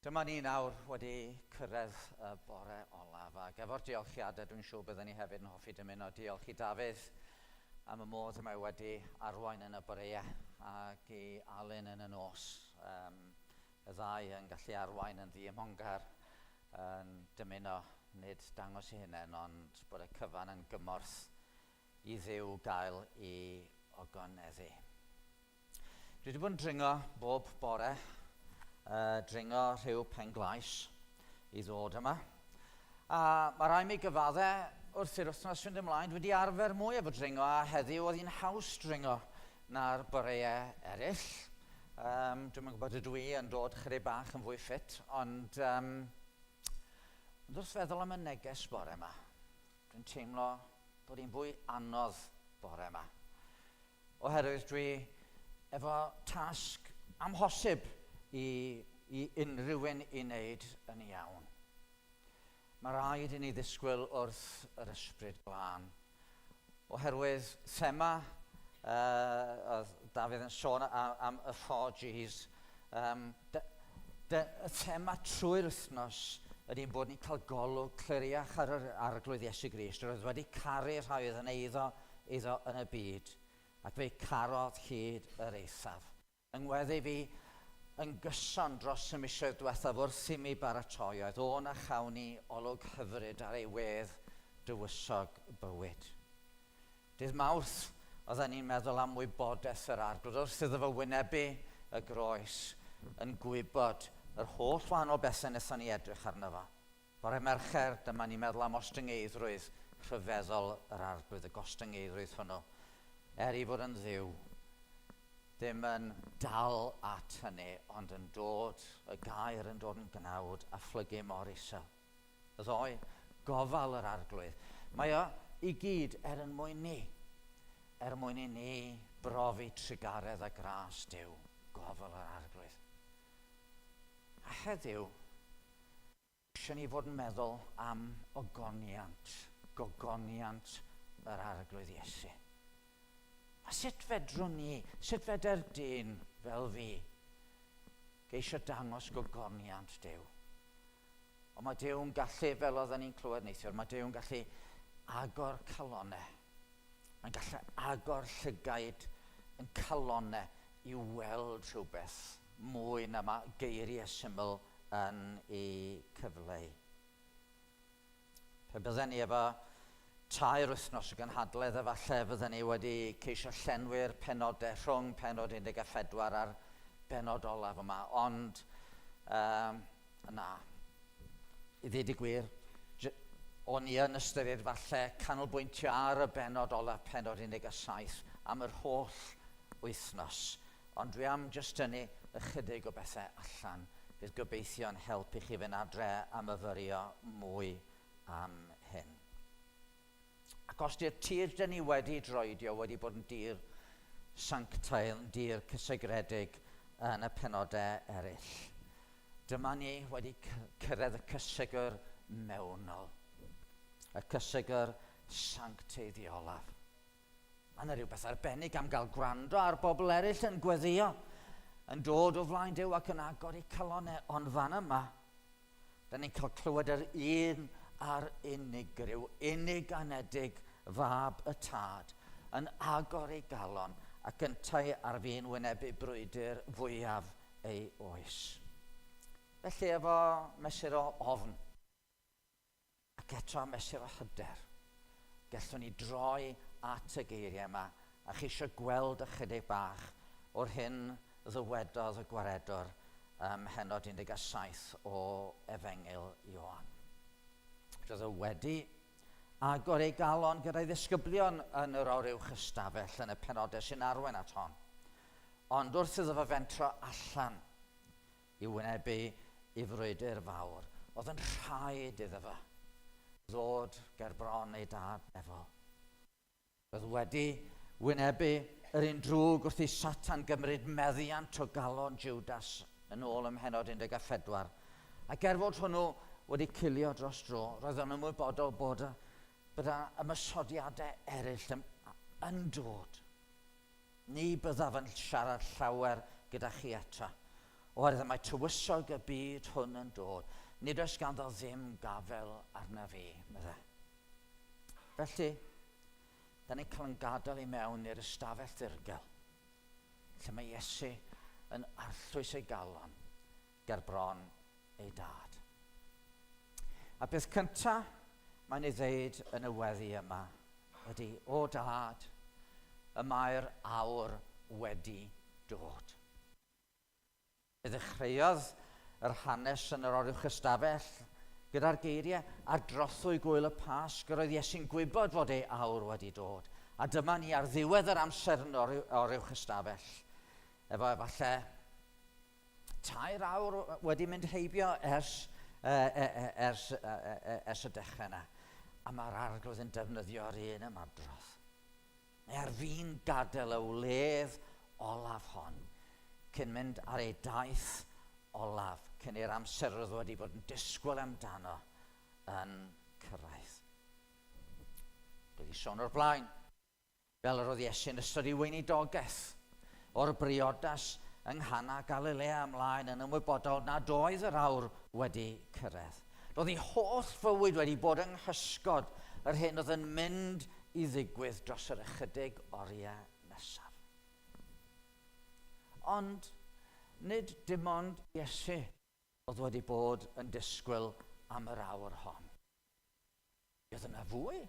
G: Dyma ni nawr wedi cyrraedd y bore olaf ac efo'r diolchiadau dwi'n siŵr byddwn ni hefyd yn hoffi dymuno diolch i Dafydd am y modd y mae wedi arwain yn y boreau ac i Alun yn y nos. Um, y ddau yn gallu arwain yn ddiymhongar yn dymuno nid dangos i hunain ond bod y cyfan yn gymorth i Dduw gael i ogoneddu. Dwi wedi bod yn dringo bob bore, uh, dringo rhyw Penglais i ddod yma. A mae rhaid mi gyfadde wrth i'r wythnos fynd ymlaen, dwi wedi arfer mwy efo dringo a heddiw oedd hi'n haws dringo na'r boreau eraill. Um, dwi'n yn gwybod ydw i yn dod chydig bach yn fwy ffit, ond, um, ond wrth feddwl am y neges bore yma, dwi'n teimlo bod hi'n fwy anodd bore yma. Oherwydd dwi efo tasg amhosib i, i unrhyw un i wneud yn iawn. Mae rhaid i ni ddisgwyl wrth yr Ysbryd Glân. Oherwydd thema, uh, oedd Dafydd yn sôn am, am y 4Gs, um, dy, dy, y thema trwy'r wythnos ydy'n bod ni'n cael golwg cliriach ar yr Arglwydd Iesu Grist. Roedd wedi caru rhai oedd yn eiddo iddo yn y byd, ac fe'i carodd hyd yr eithaf. Yng ngweddi fi yn gyson dros y misoedd diwethaf wrth i mi baratoi oedd o na chawn ni olwg hyfryd ar ei wedd dywysog bywyd. Dydd Mawrth oedden ni'n meddwl am wybodaeth yr Arglwydd wrth iddo fo wynebu y groes yn gwybod yr holl wahanol bethau wnaethon ni edrych arno fo. Bore Mercher, dyma ni'n meddwl am ostyngeiddrwydd rhyfeddol yr Arglwydd, y gostyngeiddrwydd hwnnw, er ei fod yn Dduw, ddim yn dal at hynny, ond yn dod, y gair yn dod yn gnawd a phlygu mor isel. Y ddoe, gofal yr Arglwydd. Mae o i gyd er yn mwyn ni, er mwyn i ni brofi trugaredd a gras Duw, gofal yr Arglwydd. A heddiw, Eisiau ni fod yn meddwl am ogoniant, gogoniant yr Arglwydd Iesu. A sut fedrwn ni, sut fedr dyn fel fi, geisio dangos gogoniant Duw? Ond mae Duw'n gallu, fel oedden ni'n clywed neithiwr, mae Duw'n gallu agor calonau. Mae'n gallu agor llygaid yn calonau i weld rhywbeth mwy na mae geiriau syml yn eu cyfleu. Pe bydden ni efo tair wythnos o gynhadledd efallai fydden ni wedi ceisio llenwi'r penodau rhwng penod 14 a'r benod olaf yma, ond um, na, i ddweud y gwir, o'n i yn ystyried falle canolbwyntio ar y benod olaf, penod 17, am yr holl wythnos. Ond dwi am jyst tynnu ychydig o bethau allan, fydd gobeithio yn helpu chi fynd adre a myfyrio mwy am hyn. Ac os di'r tir dyn ni wedi droedio wedi bod yn dir sanctaidd, yn dir cysegredig yn y penodau eraill, dyma ni wedi cyrraedd y cysegr mewnol, y cysegr sancteiddiolaf. Mae yna rhywbeth arbennig am gael gwrando ar bobl eraill yn gweddio, yn dod o flaen Duw ac yn agor eu calonau, ond fan yma, da ni'n cael clywed yr un a'r unigryw, unig anedig fab y tad, yn agor ei galon ac yntau ar fin wynebu brwydr fwyaf ei oes. Felly efo mesur o ofn, Ac eto a mesur o hyder, gallwn ni droi at y geiriau yma a cheisio gweld ychydig bach o'r hyn ddywedodd y Gwaredwr ym mhennod 17 o Efengyl Ioan. Roedd o wedi agor ei galon gyda'i ddisgyblion yn yr oruwch ystafell yn y penodau sy'n arwain at hon. Ond wrth iddo fo fentro allan i wynebu ei frwydr fawr, oedd yn rhaid iddo fo ddod ger bron ei dad nefol. Roedd wedi wynebu yr un drwg wrth i Satan gymryd meddiant o galon Judas yn ôl ym mhennod 14. Ac er fod hwnnw wedi cilio dros dro, roedd o'n ymwybodol bod, bod ymosodiadau eraill yn, yn dod. Ni byddaf yn siarad llawer gyda chi eto. Oherwydd mae tywysog y byd hwn yn dod, nid oes ganddo ddim gafel arna fi, meddai. Felly, da ni'n cael yn gadael i mewn i'r ystafell ddirgel, lle mae Iesu yn arllwys ei galon ger bron ei dad. A beth cyntaf mae'n ei ddeud yn y weddi yma ydy, O dad, y mae'r awr wedi dod. Fe ddechreuodd yr hanes yn yr oruwch ystafell gyda'r geiriau ar drothwy gwyl y Pasg yr oedd Iesu'n gwybod fod ei awr wedi dod. A dyma ni ar ddiwedd yr amser yn yr oruwch ystafell, efo efallai tair awr wedi mynd heibio ers, ers, ers y dechrau yna. A mae'r arglwydd yn defnyddio'r un ymadrodd. Mae ar fin gadael y wledd olaf hon cyn mynd ar ei daith olaf, cyn i'r amser roedd wedi bod yn disgwyl amdano yn cyrraedd. Wedi sôn o'r blaen, fel yr oedd Iesu yn ystod ei weinidogaeth o'r briodas yng Nghana Galilea ymlaen yn ymwybodol nad oedd yr awr wedi cyrraedd. Roedd ei holl fywyd wedi bod yng nghysgod yr hyn oedd yn mynd i ddigwydd dros yr ychydig oriau nesaf. Ond nid dim ond Iesu oedd wedi bod yn disgwyl am yr awr hon. Oedd yna fwy.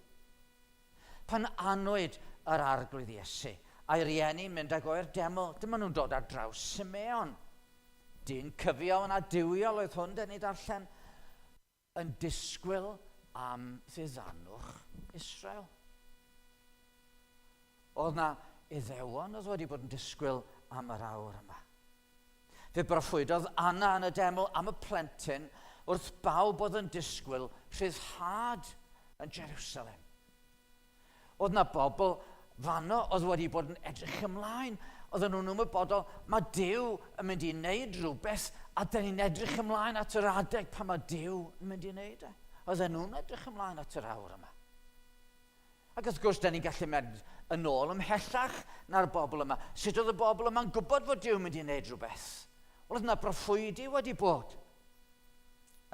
G: Pan anwyd yr arglwydd Iesu, a'i rieni'n mynd ag o'r deml, dyma nhw'n dod ar draws Simeon. Dyn cyfiawn a duwiol oedd hwn, dyn ni darllen, yn disgwyl am ddiddanwch Israel. Oedd na Iddewon oedd wedi bod yn disgwyl am yr awr yma. Fe broffwydodd Anna yn y deml am y plentyn wrth bawb oedd yn disgwyl rhyddhad yn Jerusalem. Oedd na bobl fanno oedd wedi bod yn edrych ymlaen. Oedden nhw'n ymwybodol, mae Duw yn mynd i wneud rhywbeth a dyn ni'n edrych ymlaen at yr adeg pan mae Duw yn mynd i wneud e. Oedden nhw'n edrych ymlaen at yr awr yma. Ac wrth gwrs, da ni'n gallu mynd yn ôl ymhellach na'r bobl yma. Sut oedd y bobl yma'n gwybod fod Duw yn mynd i wneud rhywbeth? Wel, oedd yna broffwydi wedi bod.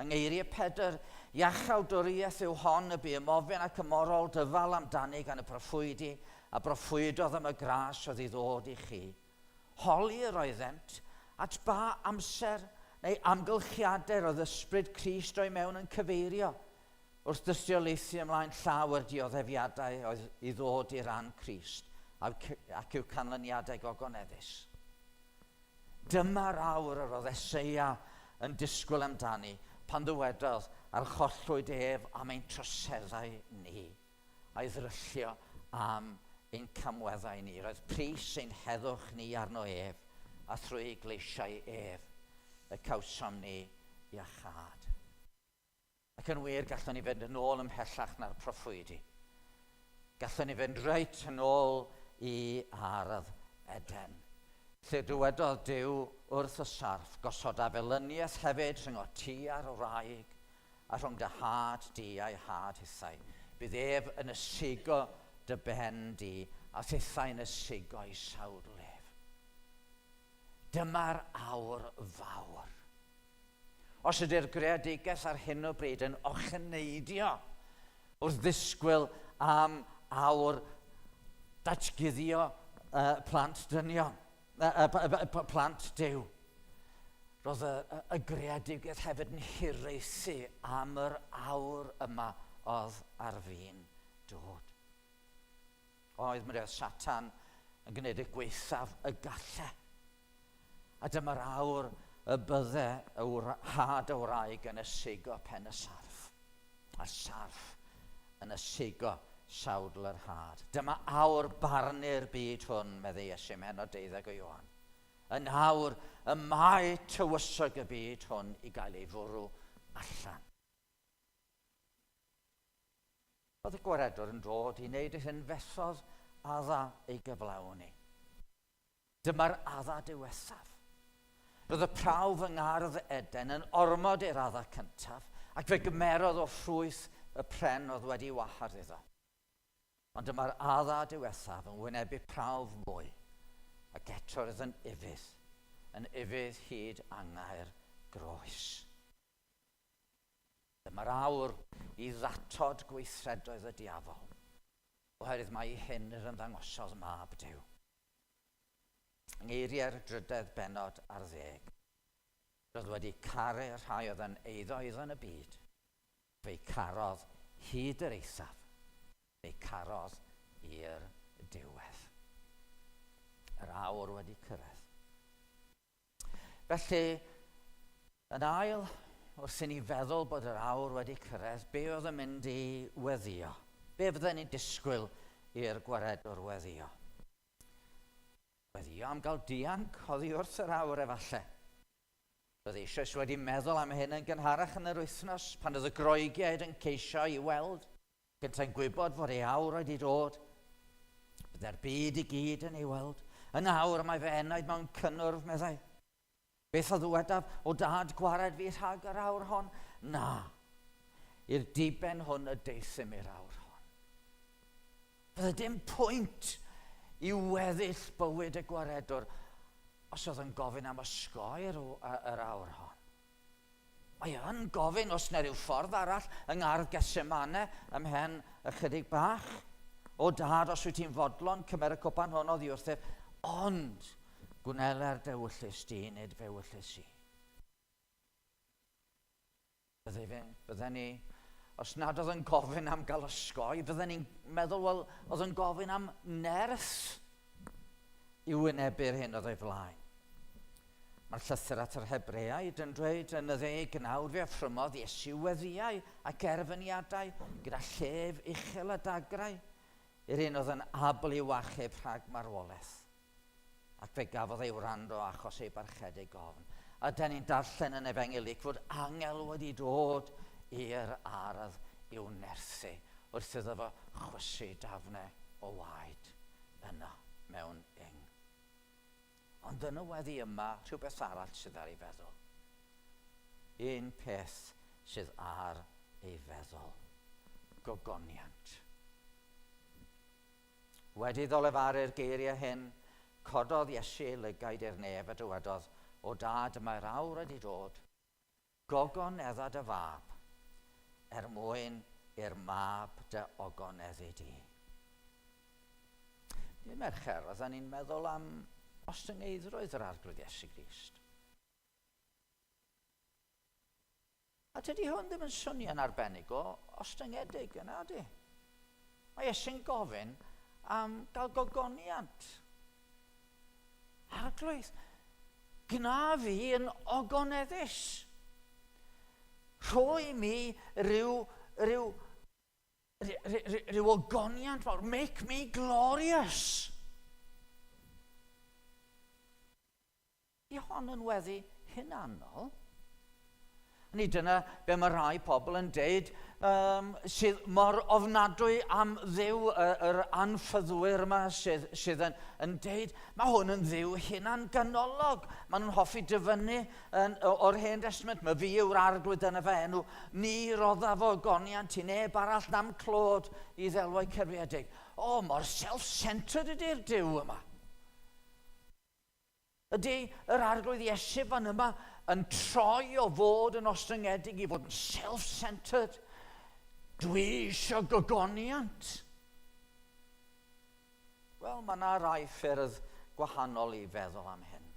G: Yng ngeiriau Pedr, iachawdwriaeth yw hon y bu ymofyn ac ymorol dyfal amdani gan y proffwydi a broffwydodd am y gras oedd i ddod i chi. Holi yr oeddent, at ba amser neu amgylchiadau roedd ysbryd Crist o'i mewn yn cyfeirio, wrth dystiolaethu ymlaen llaw yr dioddefiadau oedd i ddod i ran Crist ac i'w canlyniadau gogoneddus. Dyma'r awr yr oedd Eseia yn disgwyl amdani pan ddywedodd, Archollwyd ef am ein troseddau ni, a'i ddryllio am ein camweddau ni. Roedd pris ein heddwch ni arno ef, a thrwy ei gleisiau ef y cawsom ni iachâd. Ac yn wir, gallwn ni fynd yn ôl ymhellach na'r proffwydi. Gallwn ni fynd reit yn ôl i ardd Eden, lle dywedodd Duw wrth y sarff, gosoda felyniaeth hefyd rhyngot ti a'r wraig, a rhwng dy had di a'i had hithau. Bydd ef yn ysigo dy ben di, a thithau yn ysigo ei sawdl ef. Dyma'r awr fawr. Os ydy'r greadigaeth ar hyn o bryd yn ocheneidio wrth ddisgwyl am awr datguddio uh, plant dynion, uh, uh, plant Duw, roedd y, y, y greadigaeth hefyd yn hiraethu am yr awr yma oedd ar fin dod. Oedd, mi oedd Satan yn gwneud y gwaethaf y galle. A dyma'r awr y bydde y had y wraig yn ysigo pen y sarff, a'r sarff yn ysigo sawdl yr had. Dyma awr barnu'r byd hwn, meddai Iesu ym mhennod deuddeg o Ioan. Yn awr y mae tywysog y byd hwn i gael ei fwrw allan. Oedd y Gwaredwr yn dod i wneud yr hyn fethodd Adda ei gyflawni. Dyma'r Adda diwethaf. Roedd y prawf yng Ngardd Eden yn ormod i'r Adda cyntaf, ac fe gymerodd o ffrwyth y pren oedd wedi wahardd iddo. Ond dyma'r Adda diwethaf yn wynebu prawf mwy, ac eto roedd yn ufudd. yn ufudd hyd angau'r groes. Dyma'r awr i ddatod gweithredoedd y diafol, oherwydd mai i hyn yr ymddangosodd Mab Duw. Yng ngeiriau'r drydedd bennod ar ddeg, roedd wedi caru'r rhai oedd yn eiddo iddo yn y byd, fe'i carodd hyd yr eithaf, fe'i carodd i'r diwedd. Yr awr wedi cyrraedd. Felly, yn ail, wrth i ni feddwl bod yr awr wedi cyrraedd, be oedd yn mynd i weddio? Be fydden ni'n disgwyl i'r gwaredwr weddio? Weddio am gael dianc oddi wrth yr awr efallai. Roedd eisoes wedi meddwl am hyn yn gynharach yn yr wythnos pan oedd y Groegiaid yn ceisio i weld, gyntau'n gwybod fod ei awr wedi dod. Byddai'r byd i gyd yn ei weld. Yn awr mae fy enaid mewn cynnwrf, meddai. Beth a ddywedaf, o dad gwared fi rhag yr awr hon? Na, i'r diben hwn y deuthum i'r awr hon. Fydde dim pwynt i weddill bywyd y gwaredwr os oedd yn gofyn am osgoi'r yr awr hon. Mae yn gofyn os na rhyw ffordd arall yng ngardd Gethsemane ymhen ychydig bach. O dad, os wyt ti'n fodlon, cymer y cwpan hwn oddi wrthyf, ond gwneler dy ewyllys di, nid fy ewyllys i. Bydden ni, os nad oedd yn gofyn am gael osgoi, bydden ni'n meddwl, wel, oedd yn gofyn am nerth i wynebu'r hyn oedd ei flaen. Mae'r llythyr at yr Hebreaid yn dweud yn y ddeg gnawd fe affrymodd Iesu weddïau ac erfyniadau gyda llef uchel a dagrau i'r un oedd yn abl i'w achub rhag marwolaeth. Ac fe gafodd ei wrando achos ei barchedig ofn. A dan ni'n darllen yn Efengyl Luc fod angel wedi dod i'r ardd i'w nerthu wrth iddo fo chwysu dafne o waed yno mewn ing. Ond yn y weddi yma, rhywbeth arall sydd ar ei feddwl. Un peth sydd ar ei feddwl. Gogoniant. Wedi iddo lefaru'r geiriau hyn, cododd Iesu ei lygaid i'r nef a dywedodd, O Dad, mae'r awr wedi dod, gogonedda dy fab, er mwyn i'r mab dy ogoneddu di. Dydd Mercher, oedden ni'n meddwl am ostyngeiddrwydd yr Arglwydd Iesu Grist. A tydi hwn ddim yn swnio'n arbennig o ostyngedig, yna ydy. Mae Iesu'n gofyn am gael gogoniant. Arglwydd, gwna fi yn ogoneddus. Rhoi mi ryw, ryw, ryw, ryw ogoniant mawr. Make me glorious. Ydy hon yn weddi hunanol? Ni dyna be mae rhai pobl yn deud um, sydd mor ofnadwy am Dduw, yr anffyddwyr yma sydd, sydd yn, yn deud, mae hwn yn Dduw hunan ganolog. Maen nhw'n hoffi dyfynnu yn, o'r Hen Testament, mae fi yw'r arglwydd dyna fy enw, ni roddaf o goniant i neb arall na'm clod i ddelwau cerfiedig. O, mor self-centered ydy'r Duw yma. Ydy yr Arglwydd Iesu fan yma yn troi o fod yn ostyngedig i fod yn self-centered? Dwi eisiau gogoniant. Wel, mae yna rai ffyrdd gwahanol i feddwl am hyn.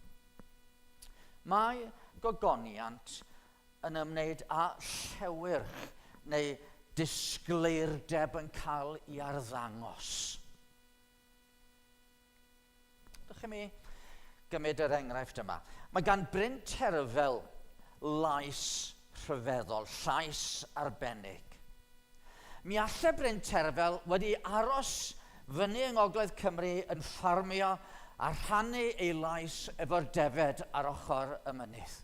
G: Mae gogoniant yn ymwneud â llewyrch neu disgleirdeb yn cael ei arddangos. Dych chi mi gymryd yr enghraifft yma. Mae gan Bryn Terfel lais rhyfeddol, llais arbennig. Mi alle Bryn Terfel wedi aros fyny yng Ngogledd Cymru yn ffarmio a rhannu ei lais efo'r defed ar ochr y mynydd.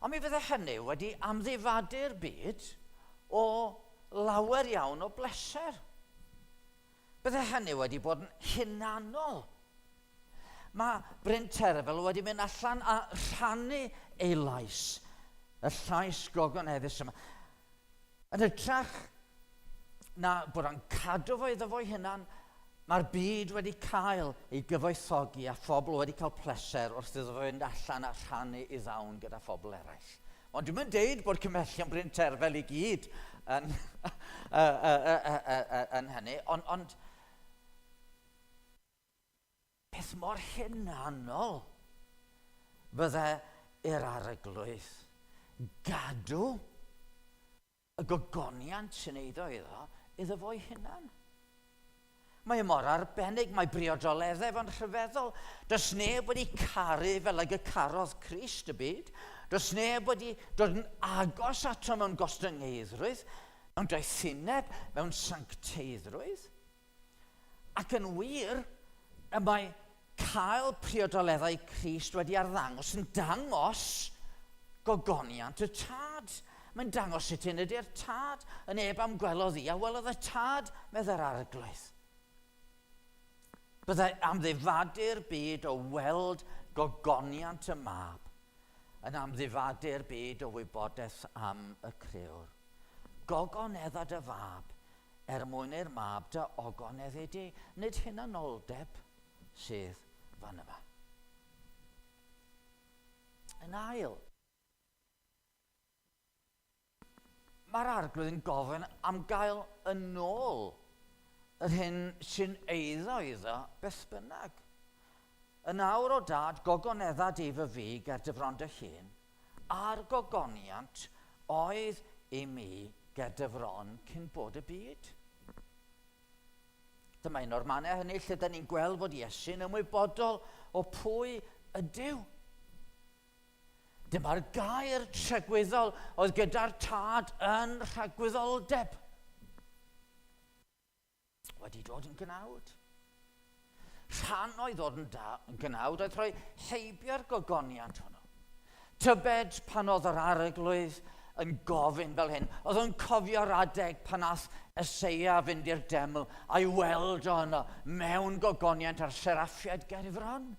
G: Ond mi fydde hynny wedi amddifadu'r byd o lawer iawn o bleser. Bydde hynny wedi bod yn hunanol. Mae Bryn Terfel wedi mynd allan a rhannu ei lais, y llais gogoneddus yma. Yn hytrach na bod o'n cadw fo iddo fo'i hunan, Mae'r byd wedi cael ei gyfoethogi a phobl wedi cael pleser wrth iddo fynd allan a rhannu ei ddawn gyda phobl eraill. Ond dwi'm yn deud bod cymhellion Bryn Terfel i gyd yn, yn hynny, ond, ond peth mor hunanol fydde i'r arglwydd gadw y gogoniant sy'n eiddo iddo, iddo fo'i hunan. Mae e mor arbennig, mae briodoleddau fo'n rhyfeddol. Does neb wedi caru fel ag y carodd Crist y byd. Does neb wedi dod yn agos ato mewn gostyngeiddrwydd, mewn doethineb, mewn sancteiddrwydd. Ac yn wir, y mae cael priodoleddau Crist wedi arddangos yn dangos gogoniant y Tad. Mae'n dangos sut hyn ydy'r Tad. Y neb am gwelodd i a welodd y Tad, meddai'r Arglwydd. Byddai amddifadu'r byd o weld gogoniant y Mab yn amddifadu'r byd o wybodaeth am y Crëwr. Gogonedda dy Fab er mwyn i'r Mab dy ogoneddu di. Nid hunanoldeb sydd fan yma. Yn ail, mae'r Arglwydd yn gofyn am gael yn ôl yr hyn sy'n eiddo iddo beth bynnag. Yn awr o dad, gogonedda di fy fi ger dy fron dy hun, a'r gogoniant oedd i mi ger dy fron cyn bod y byd. Dyma un o'r mannau hynny lle da ni'n gweld bod Iesu'n ymwybodol o pwy ydyw. Dyma'r gair tragwyddol oedd gyda'r tad yn rhagwyddoldeb. Wedi dod yn gnawd. Rhan o'i ddod yn, da, yn gnawd oedd rhoi heibio'r gogoniant hwnnw. Tybed pan oedd yr arglwydd yn gofyn fel hyn, oedd o'n cofio'r adeg pan ath Eseia fynd i'r deml a'i weld o yno mewn gogoniant a'r seraffiaid ger ei fron.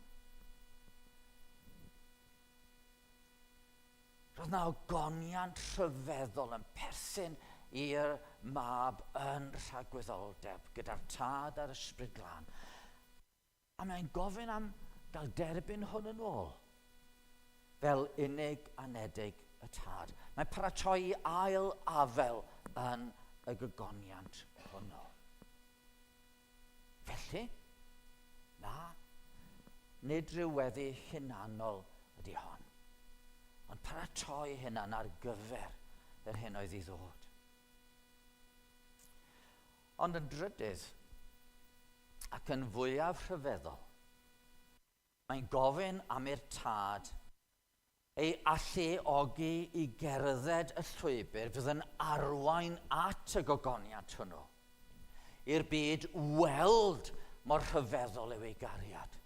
G: Roedd na ogoniant rhyfeddol yn perthyn i'r mab yn rhagwyddoldeb gyda'r tad a'r ysbryd glân. A mae'n gofyn am gael derbyn hwn yn ôl fel unig anedig y tad. Mae'n paratoi ail afel yn y gogoniant hwnnw. Felly, na, nid rhyw weddi hunanol ydy hon, ond paratoi hunan ar gyfer yr hyn oedd i ddod. Ond yn drydydd, ac yn fwyaf rhyfeddol, mae'n gofyn am i'r tad ei alluogi i gerdded y llwybr fydd yn arwain at y gogoniant hwnnw, i'r byd weld mor rhyfeddol yw ei gariad,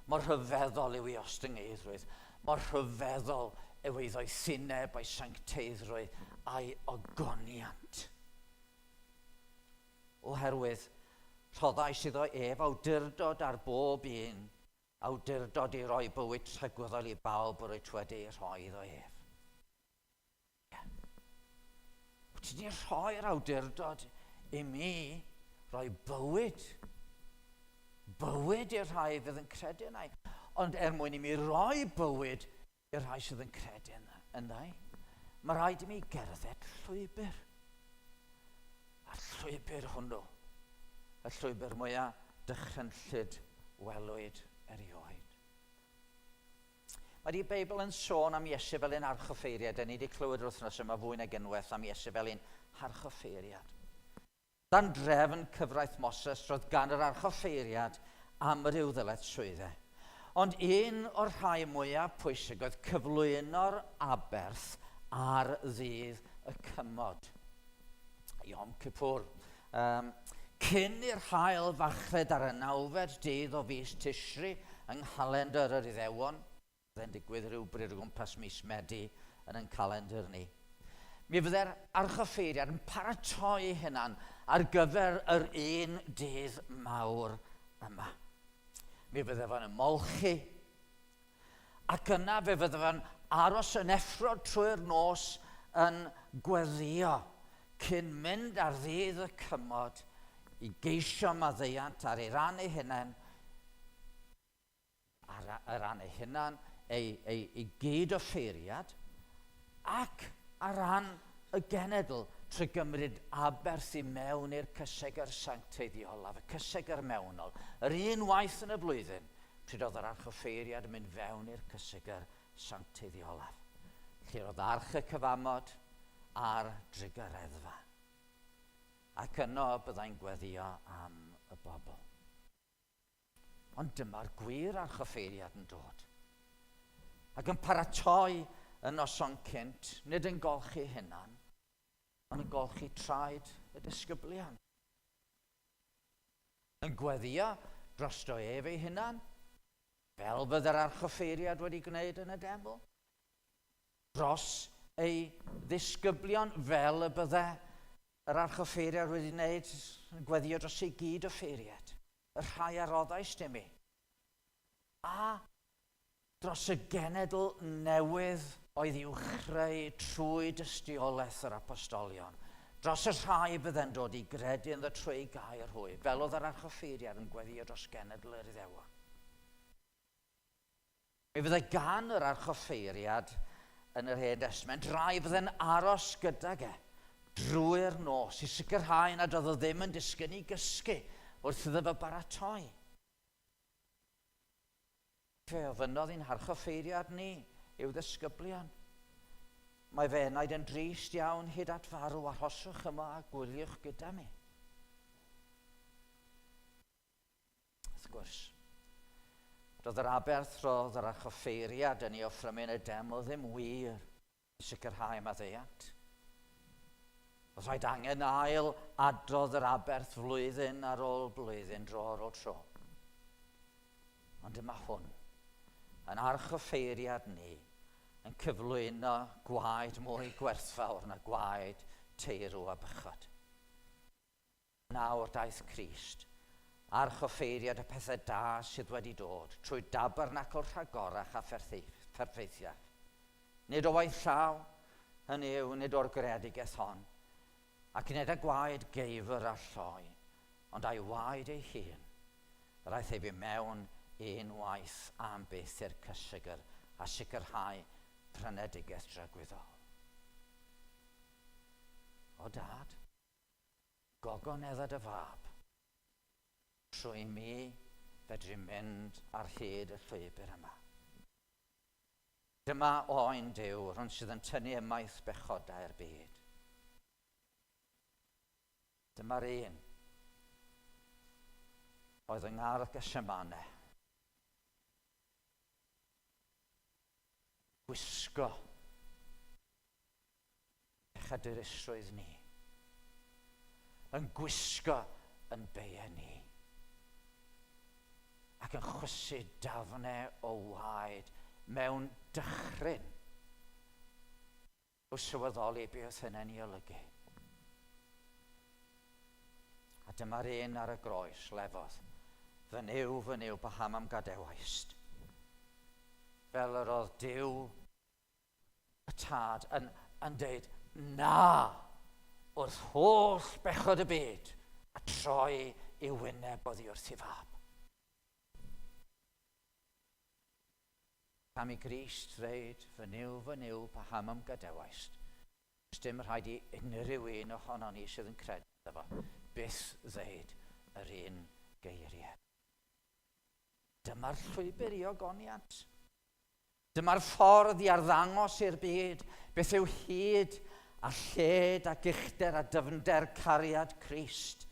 G: mor rhyfeddol yw ei ostyngeiddrwydd, mor rhyfeddol yw ei ddoethineb a'i sancteiddrwydd a'i ogoniant. Oherwydd rhoddais iddo ef awdurdod ar bob un, awdurdod i roi bywyd tragwyddol i bawb yr wyt wedi ei rhoi iddo ef. Ie. Wyt ti wedi rhoi'r awdurdod i mi roi bywyd, bywyd i'r rhai fydd yn credu yna. Ond er mwyn i mi roi bywyd i'r rhai sydd yn credu ynddo, mae rhaid i mi gerdded llwybr. A'r llwybr hwnnw, y llwybr mwyaf dychrynllyd welwyd erioed. Mae di Beibl yn sôn am Iesu fel un archoffeiriad. Da ni wedi clywed yr wythnos yma fwy nag unwaith am Iesu fel un harchoffeiriad. Dan drefn cyfraith Moses, roedd gan yr archoffeiriad amryw ddyletswyddau. Ond un o'r rhai mwyaf pwysig oedd cyflwyno'r aberth ar ddydd y cymod, Yom Kippur. Um, cyn i'r haul fachlud ar y nawfed dydd o fis Tishri yng nghalendr yr Iddewon, Byddai'n digwydd rhywbryd o gwmpas mis Medi yn ein calendr ni. Mi fydde'r archoffeiriad yn paratoi ei hunan ar gyfer yr un dydd mawr yma. Mi fydde fo'n ymolchi, ac yna fe fydde fo'n aros yn effro trwy'r nos yn gweddïo cyn mynd ar ddydd y cymod i geisio maddeuant ar ei ran ei hunain, ar ei ran ei hunan, ei, ei, ei gyd-offeiriad, ac ar ran y genedl trwy gymryd aberth i mewn i'r cysegr sancteiddiolaf, y cysegr mewnol, yr un waith yn y flwyddyn, pryd oedd yr archoffeiriad yn mynd fewn i'r cysegr sancteiddiolaf, lle roedd arch y cyfamod a'r drugareddfa. Ac yno byddai'n gweddio am y bobl. Ond dyma'r gwir archoffeiriad yn dod. Ac yn paratoi y noson cynt, nid yn golchi hunan, ond yn golchi traed y disgyblion. Yn gweddio drosto ef ei hunan, fel fydde'r archoffeiriad wedi gwneud yn y deml, dros ei ddisgyblion, fel y bydde yr archoffeiriad wedi gwneud, yn gweddio dros ei gyd-offeiriad, y rhai a roddaist i mi, a dros y genedl newydd oedd i'w chreu trwy dystiolaeth yr apostolion, dros y rhai bydde'n dod i gredu ynddo trwy eu gair hwy, fel oedd yr archoffeiriad yn gweddio dros genedl yr Iddewon. Mi fyddai gan yr archoffeiriad yn yr Hen Destament rai fydde'n aros gydag e drwy'r nos i sicrhau nad oedd o ddim yn disgyn i gysgu wrth iddo fo baratoi. Fe ofynnodd i'n harchoffeiriad ni i'w ddisgyblion. Mae fy enaid yn drist iawn hyd at farw, arhoswch yma a gwyliwch gyda mi. Wrth gwrs, doedd yr aberth roedd yr archoffeiriad yn ei offrymu yn y deml ddim wir yn sicrhau maddeuant. Oedd rhaid angen ail adrodd yr aberth flwyddyn ar ôl blwyddyn, dro ar ôl tro. Ond dyma hwn, yn archoffeiriad ni, yn cyflwyno gwaed mwy gwerthfawr na gwaed teirw a bychod. Nawr daeth Crist, archoffeiriad y pethau da sydd wedi dod, trwy dabernacl rhagorach a pherffeithiach. Nid o waith llaw, hynny yw, nid o'r greadigaeth hon, ac nid â gwaed geifr a lloi, ond â'i waed ei hun, yr aeth ef i mewn un waith am byth i'r cysegr a sicrhau prynedigaeth dragwyddol. O Dad, Gogonedda dy fab. Trwy mi fedri mynd ar hyd y llwybr yma. Dyma oen Duw, rhwng sydd yn tynnu ymaith bechodau'r byd. Dyma'r un oedd yng ngardd Gethsemane. Gwisgo pechadurusrwydd ni, yn gwisgo yn beie ni, ac yn chwysu dafne o waed mewn dychryn o sylweddoli beth hynny'n ei olygu. A dyma'r un ar y groes, lefodd, Fy Nuw, fy Nuw, paham am gadewaist? Fel yr oedd Duw y tad yn, yn deud na wrth holl bechod y byd a troi i'w wyneb oddi wrth ei fab. Pam i Grist ddeud, fy Nuw, fy Nuw, paham a'm gadewaist? Does dim rhaid i unrhyw un ohonon ni sydd yn credu ynddo fo byth ddeud yr un geiriau. Dyma'r llwybr i ogoniant. Dyma'r ffordd i arddangos i'r byd beth yw hyd a lled ac uchder a dyfnder cariad Crist.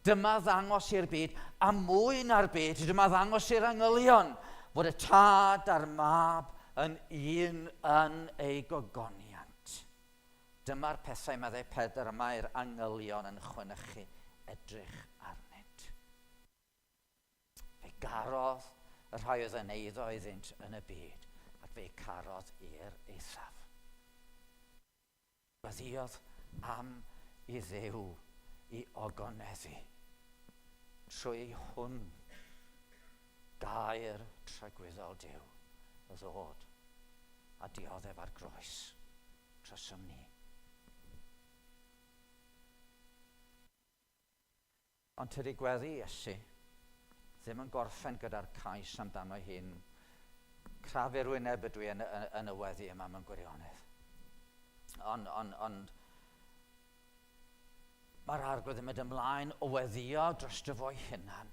G: Dyma ddangos i'r byd, a mwy na'r byd, dyma ddangos i'r angylion fod y Tad a'r Mab yn un yn eu gogoniant. Dyma'r pethau, meddai Pedr, y mae'r angylion yn chwenychu edrych arnynt. Fe garodd y rhai oedd yn eiddo iddynt yn y byd, ac fe'u carodd i'r eithaf. Gweddïodd am i Dduw i ogoneddu trwy hwn gair tragwyddol Duw ddod a dioddef ar groes trosom ni. Ond tydi gweddi Iesu ddim yn gorffen gyda'r cais amdano ei hun. Crafu'r wyneb ydw i yn, yn, yn y weddi yma mewn gwirionedd. Ond, on, ond mae'r arglwydd yn mynd ymlaen o weddio dros dy fo'i hunan.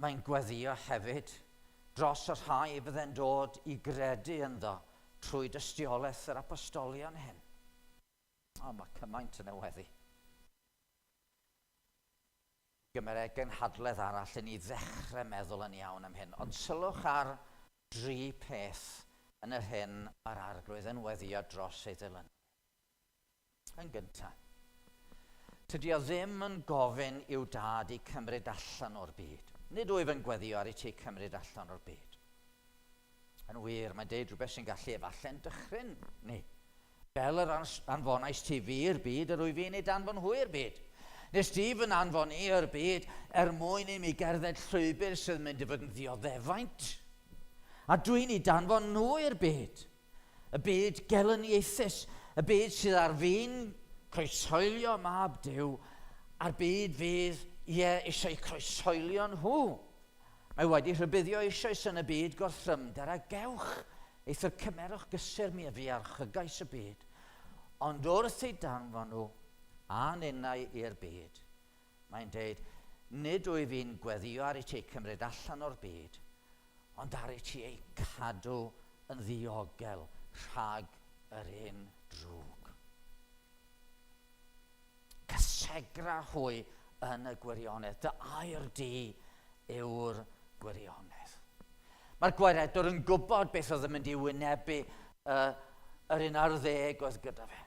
G: Mae'n gweddio hefyd dros y rhai fydde'n dod i gredu ynddo trwy dystiolaeth yr apostolion hyn. O, mae cymaint yn y weddi. Gymere gynhadledd arall i ni ddechrau meddwl yn iawn am hyn. Ond sylwch ar dri peth yn yr hyn mae'r arglwydd yn weddio dros ei ddilynwyr. Yn gyntaf, tydi o ddim yn gofyn i'w dad i cymryd allan o'r byd. Nid wyf yn gweddio ar i ti cymryd allan o'r byd. Yn wir, mae'n deud rhywbeth sy'n gallu efallai'n dychryn ni. Fel yr anfonais ti fi i'r byd, yr wyf fi'n ei danfon hwy i'r byd. Nes di fy anfon i i'r byd er mwyn i mi gerdded llwybr sydd yn mynd i fod yn ddioddefaint. A dwi'n ei danfon nhw i'r byd. Y byd gelyniaethus, y byd sydd ar fin croeshoelio mab Duw, a'r byd fydd, ie, eisiau croeshoelio nhw. Mae wedi rhybuddio eisoes yn y byd gorthrymder a gewch, eithr cymerwch gysur mi a fi archygais y byd. Ond wrth eu danfon nhw a ninnau i'r byd, mae'n deud, nid wyf i'n gweddio ar i ti eu cymryd allan o'r byd, ond ar i ti eu cadw yn ddiogel rhag yr un drwg. Cysegra hwy yn y gwirionedd. Dy air di yw'r gwirionedd. Mae'r gwaredwr yn gwybod beth oedd yn mynd i wynebu uh, yr un ar ddeg oedd gyda fe.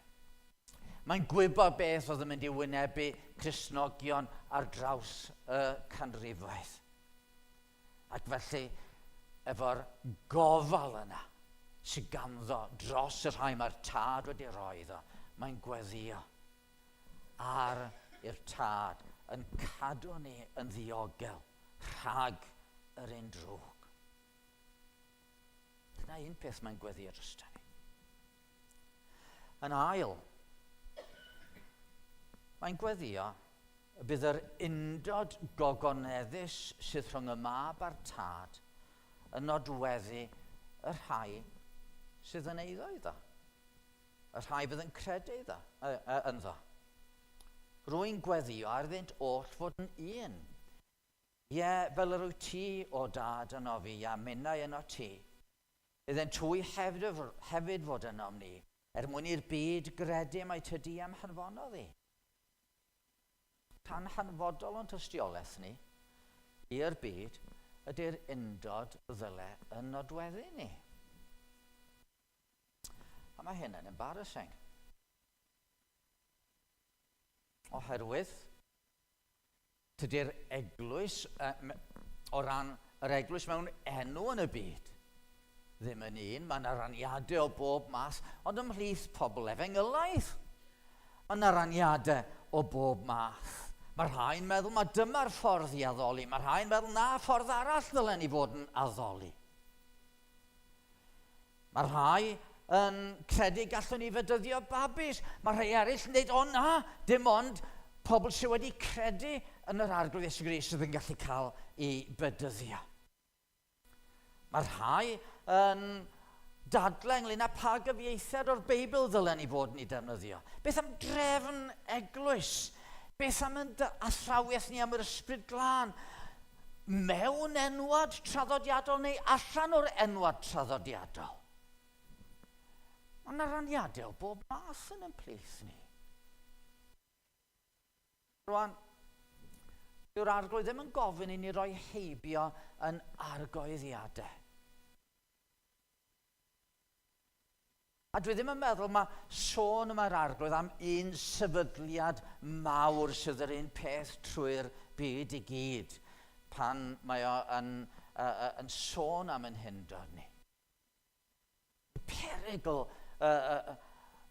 G: Mae'n gwybod beth oedd yn mynd i wynebu Cristnogion ar draws y canrifoedd. Ac felly, efo'r gofal yna sydd ganddo dros y rhai mae'r tad wedi rhoi iddo, mae'n gweddio ar i'r tad yn cadw ni yn ddiogel rhag yr un drwg. Dyna un peth mae'n gweddio drosto ni. Yn ail, mae'n gweddio y bydd yr undod gogoneddus sydd rhwng y mab a'r tad yn nodweddu y rhai sydd yn eiddo iddo, y rhai fydd yn credu iddo, ynddo. Rwy'n gweddio ar iddynt oll fod yn un. Ie, fel yr wyt ti, o dad, yno fi, a minnau yno ti. Iddynt hwy hefyd, hefyd fod ynom ni, er mwyn i'r byd gredu mai tydi am hanfonodd i. Rhan hanfodol o'n tystiolaeth ni i'r byd ydy'r undod ddyle yn nodweddu ni. A mae hyn yn embarrassing. Oherwydd, tydy'r eglwys, o ran yr eglwys mewn enw yn y byd, ddim yn un, mae yna raniadau o bob math, ond ymhlith pobl efengylaidd, mae yna raniadau o bob math. Mae rhai'n meddwl mae dyma'r ffordd i addoli, mae rhai'n meddwl na ffordd arall ddylen ni fod yn addoli. Mae rhai yn credu gallwn ni fedyddio babis. Mae rhai eraill yn dweud, o na, dim ond pobl sydd wedi credu yn yr Arglwydd Iesu Grist sydd yn gallu cael eu bedyddio. Mae rhai yn dadlau ynglyn â pa gyfieithiad o'r Beibl ddylen ni fod yn ei defnyddio. Beth am drefn eglwys? Beth am yn athrawiaeth ni am yr ysbryd glân? Mewn enwad traddodiadol neu allan o'r enwad traddodiadol? Mae yna raniadau o bob math yn ein plith ni. Rwan, dyw'r arglwydd ddim yn gofyn i ni roi heibio yn argoeddiadau. A dwi ddim yn meddwl mae sôn yma'r arglwydd am un sefydliad mawr sydd yr un peth trwy'r byd i gyd pan mae o yn, uh, yn sôn am yn hundod ni. Perygl uh,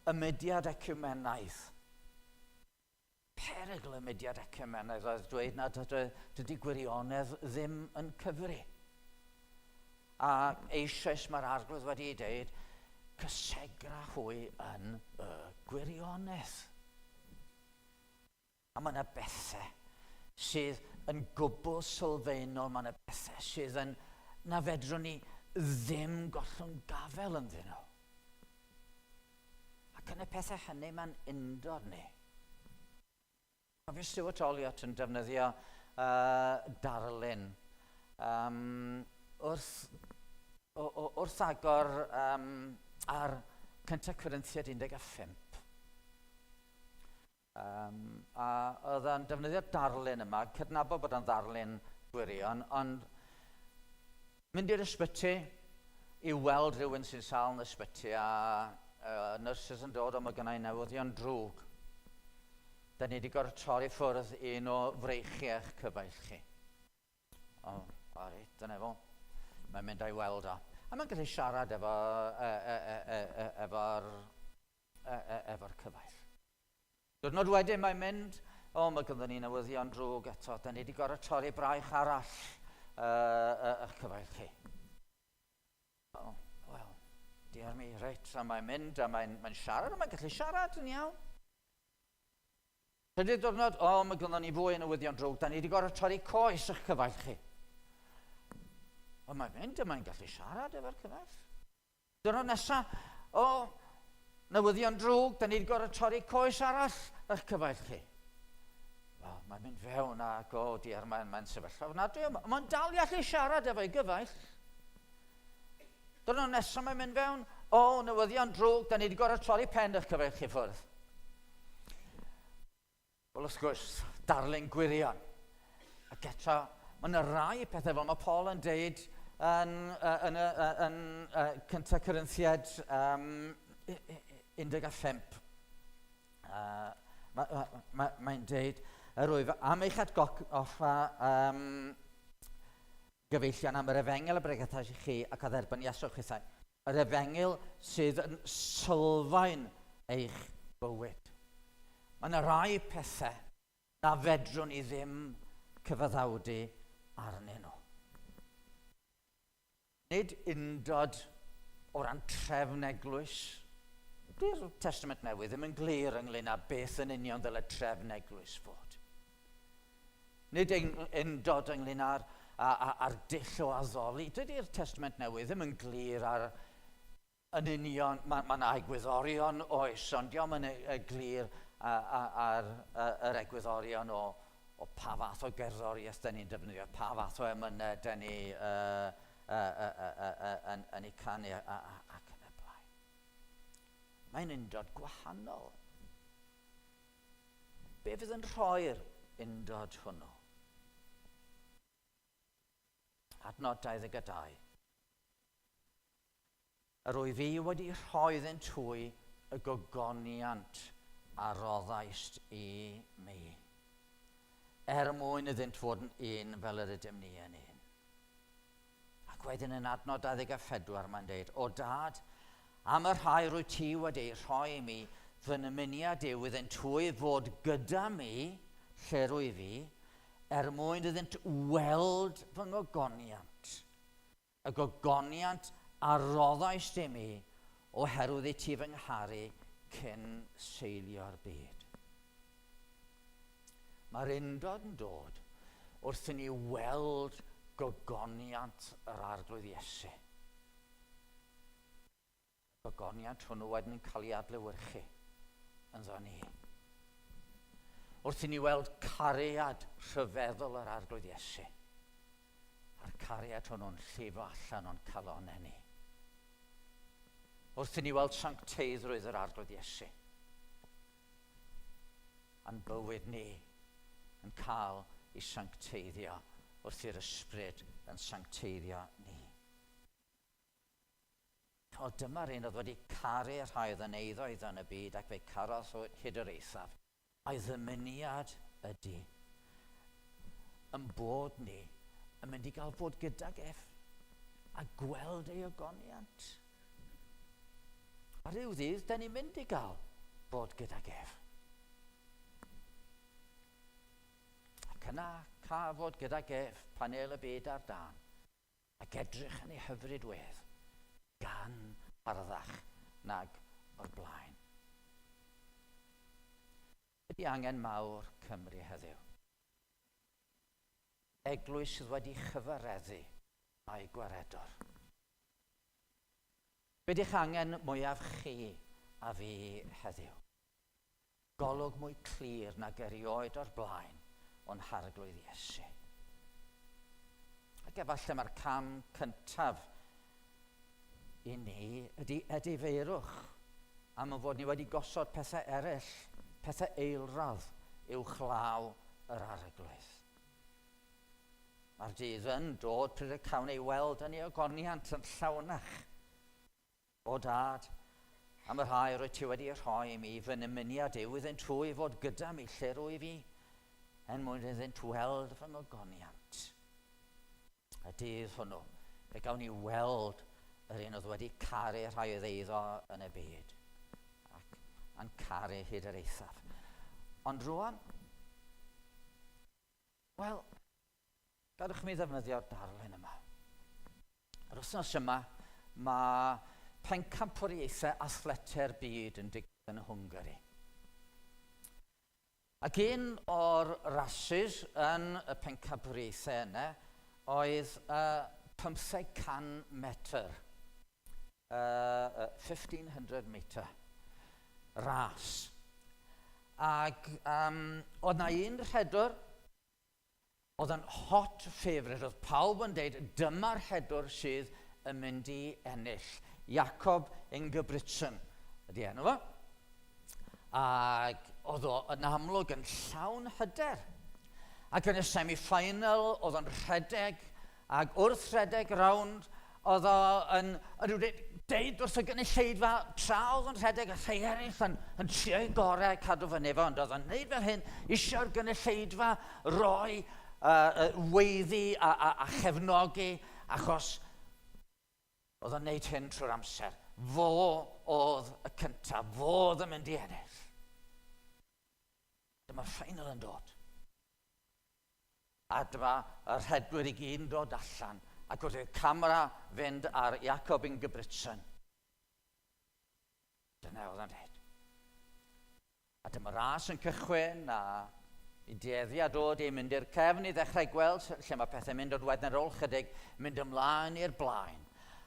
G: y mudiad ecumenaidd. Perygl y mudiad ecumenaidd oedd dweud na dydy gwirionedd ddim yn cyfri. A eisoes mae'r arglwydd wedi ei deud, cysegra hwy yn y gwirionedd. A mae yna bethau. sydd yn gwbl sylfaenol, mae yna bethau sydd yn na fedrwn ni ddim gollwng gafel ynddyn nhw. Ac yn y pethau hynny mae'n undod ni. Cofio Stuart Olliott yn defnyddio uh, darlun um, wrth, o, o, wrth agor um, ar 1 Corinthiad 15. Um, a oedd o'n defnyddio'r darlun yma, cydnabod bod o'n ddarlun gwirion, ond mynd i'r ysbyty i weld rhywun sy'n sâl yn y ysbyty a uh, nyrsys yn dod, ond mae gennau newyddion drwg. Da ni wedi gorfod torri ffwrdd un o freichiau'ch cyfaill chi. O, oh, reit, dyna fo. Mae'n mynd a'i weld o. A mae'n gallu siarad efo, e, e, e, e, efo'r e, e, efo'r cyfaill. Diwrnod wedyn mae'n mynd, o, mae gynddon ni newyddion drwg eto, da ni wedi gorfod torri braich arall uh, eich cyfaill chi. O, wel, diar mi, reit, a mae'n mynd, a mae'n mae siarad, a mae'n gallu siarad yn iawn. Trydydd diwrnod, o, mae gynddon ni fwy o newyddion drwg, da ni wedi gorfod torri coes eich cyfaill chi. Ond mae'n mynd, a mae'n gallu siarad efo'r cyfaill. Diwrnod nesa, o, newyddion drwg, da ni wedi gorfod torri coes arall eich cyfaill chi. Wel, mae'n mynd fewn ac o, diar, mae'n mae sefyllfa ofnadwy. Mae'n dal i allu siarad efo'i gyfaill. Diwrnod nesaf mae'n mynd fewn, o, newyddion drwg, da ni wedi gorfod torri pen eich cyfaill chi ffwrdd. Wel, wrth gwrs, darlun gwirion. Ac eto, mae yna rai pethau fel mae Paul yn deud yn, yn, yn, yn, yn Cyntaf Corinthiad um, 15. Uh, Mae'n ma, ma, ma deud, yr wyf am eich atgoffa um, gyfeillion am yr efengyl y bregethais i chi ac a dderbyniasoch chithau. Yr efengyl sydd yn sylfaen eich bywyd. Mae yna rai pethau na fedrwn ni ddim cyfaddawdu arnyn nhw. Nid undod o ran trefn eglwys. Dy'r Testament Newydd ddim yn glir ynglyn â beth yn union ddyle trefn eglwys fod. Nid undod ynglyn â'r, â'r dull o addoli. Dydy'r Testament Newydd ddim yn glir ar yn union, mae ma yna egwyddorion oes, ond diolch yn e, glir ar yr egwyddorion o, o pa fath o gerddoriaeth da ni'n defnyddio, pa fath o emynau da ni uh, uh, uh, uh, uh, yn, yn eu canu ac yn y blaen. Mae'n undod gwahanol. Be fydd yn rhoi'r undod hwnnw? Adnod 22. Yr wyf fi wedi rhoi iddynt hwy y gogoniant a roddaist i mi, er mwyn iddynt fod yn un fel yr ydym ni yn un. Ac wedyn yn adnod 24 mae'n deud, O dad, am y rhai rwy ti wedi eu rhoi i mi, fy nymuniad yw iddynt hwy fod gyda mi lle rwy fi, er mwyn iddynt weld fy ngogoniant. Y gogoniant a roddaist i mi oherwydd i ti fy ngharu cyn seilio'r byd. Mae'r undod yn dod wrth i ni weld gogoniant yr Arglwydd Iesu. Y gogoniant hwnnw wedyn yn cael ei adlewyrchu ynddo ni. Wrth i ni weld cariad rhyfeddol yr Arglwydd Iesu, a'r cariad hwnnw'n llifo allan o'n calonau ni. Wrth i ni weld sancteiddrwydd yr Arglwydd Iesu, a'n bywyd ni yn cael ei sancteiddio wrth i'r Ysbryd yn sancteiddio ni. O, dyma'r un oedd wedi caru y rhai oedd yn eiddo iddo yn y byd ac fe carodd hyd yr eithaf. A'i ddymuniad ydy yn bod ni yn mynd i gael bod gydag ef a gweld ei ogoniant. A rhyw ddydd, da ni'n mynd i gael bod gydag ef. Ac yna cael fod gydag ef pan el y byd ar dân, ac edrych yn ei hyfryd wedd, gan harddach nag o'r blaen. Ydy angen mawr Cymru heddiw? Eglwys sydd wedi chyfareddu a'i gwaredwr. Be dych angen mwyaf chi a fi heddiw? Golwg mwy clir nag erioed o'r blaen o'n Harglwydd Iesu. Ac efallai mae'r cam cyntaf i ni ydy edifeirwch am y fod ni wedi gosod pethau eraill, pethau eilradd uwchlaw yr Arglwydd. Mae'r dydd yn dod pryd y cawn ei weld yn ei ogoniant yn llawnach. O Dad, am y rhai rwyt ti wedi rhoi i mi, fy nymuniad yw iddynt hwy fod gyda mi lle rwyf i, er mwyn iddynt weld fy ngogoniant. Y dydd hwnnw, fe gawn ni weld yr un oedd wedi caru rhai oedd eiddo yn y byd, ac yn caru hyd yr eithaf. Ond rwan, wel, gadwch mi ddefnyddio'r darlun yma. Yr wythnos yma, mae pencampwriaethau athletau'r byd yn digwydd yn Hwngari. Ac un o'r rasys yn y pencampwriaethau yna oedd uh, 500 metr, uh, 1500 metre ras. Ac um, oedd na un rhedwr oedd yn hot favourite, oedd pawb yn deud dyma'r rhedwr sydd yn mynd i ennill. Jakob Ingebrigtsen ydy enw fo. Ac oedd o yn amlwg yn llawn hyder. Ac yn y semi-final oedd o'n rhedeg, ac wrth rhedeg rownd, oedd o yn, yn deud wrth y gynulleidfa tra oedd o'n rhedeg a rhai eraill yn, yn trio'i gorau cadw fyny efo, ond oedd o'n neud fel hyn, eisiau'r gynulleidfa roi uh, weiddi a, a, a chefnogi, achos oedd o'n neud hyn trwy'r amser. Fo oedd y cyntaf, fo oedd yn mynd i ennill. Dyma'r ffeinal yn dod. A dyma y rhedwyr i gyd yn dod allan, ac wrth i'r camera fynd ar Jakob Ingebrigtsen, dyna oedd yn dweud. A dyma ras yn cychwyn, a i dueddu a dod i mynd i'r cefn i ddechrau gweld lle mae pethau'n mynd, ond wedyn ar ôl chydig, mynd ymlaen i'r blaen,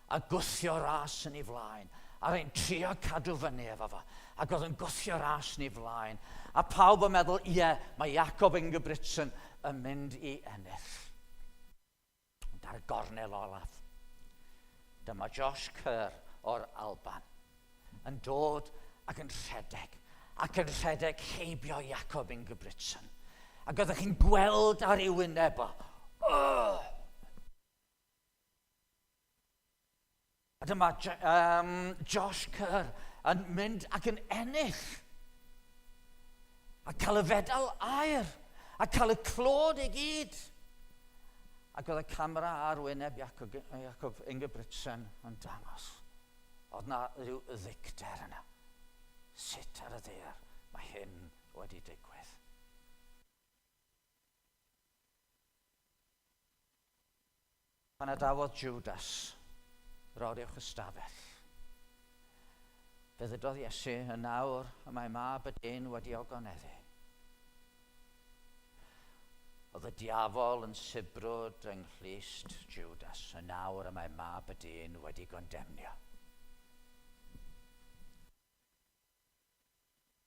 G: a gwthio ras yn ei flaen, a rhain trio cadw fyny efo fo, ac oedd yn gwthio ras yn ei flaen, a pawb yn meddwl, ie, mae Jakob Ingebrigtsen yn mynd i ennill. Ond ar y gornel olaf, dyma Josh Kerr o'r Alban yn dod ac yn rhedeg, ac yn rhedeg heibio Jakob Ingebrigtsen. Ac oeddech chi'n gweld ar ei wyneb o, oh! A dyma um, Josh Kerr yn mynd ac yn ennill. A cael y fedal aur. A cael y clod i gyd. Ac oedd y camera ar wyneb Jacob, Jacob Ingebrigtsen yn dangos. Oedd na rhyw ddicter yna. Sut ar y ddaear mae hyn wedi digwydd? Pan adawodd Jwdas yr oruwch ystafell, fe ddydodd Iesu, Yn awr y mae Mab y Dyn wedi ogoneddu. Oedd y diafol yn sibrwd yng nghlust Jwdas, Yn awr y mae Mab y Dyn wedi gondemnio.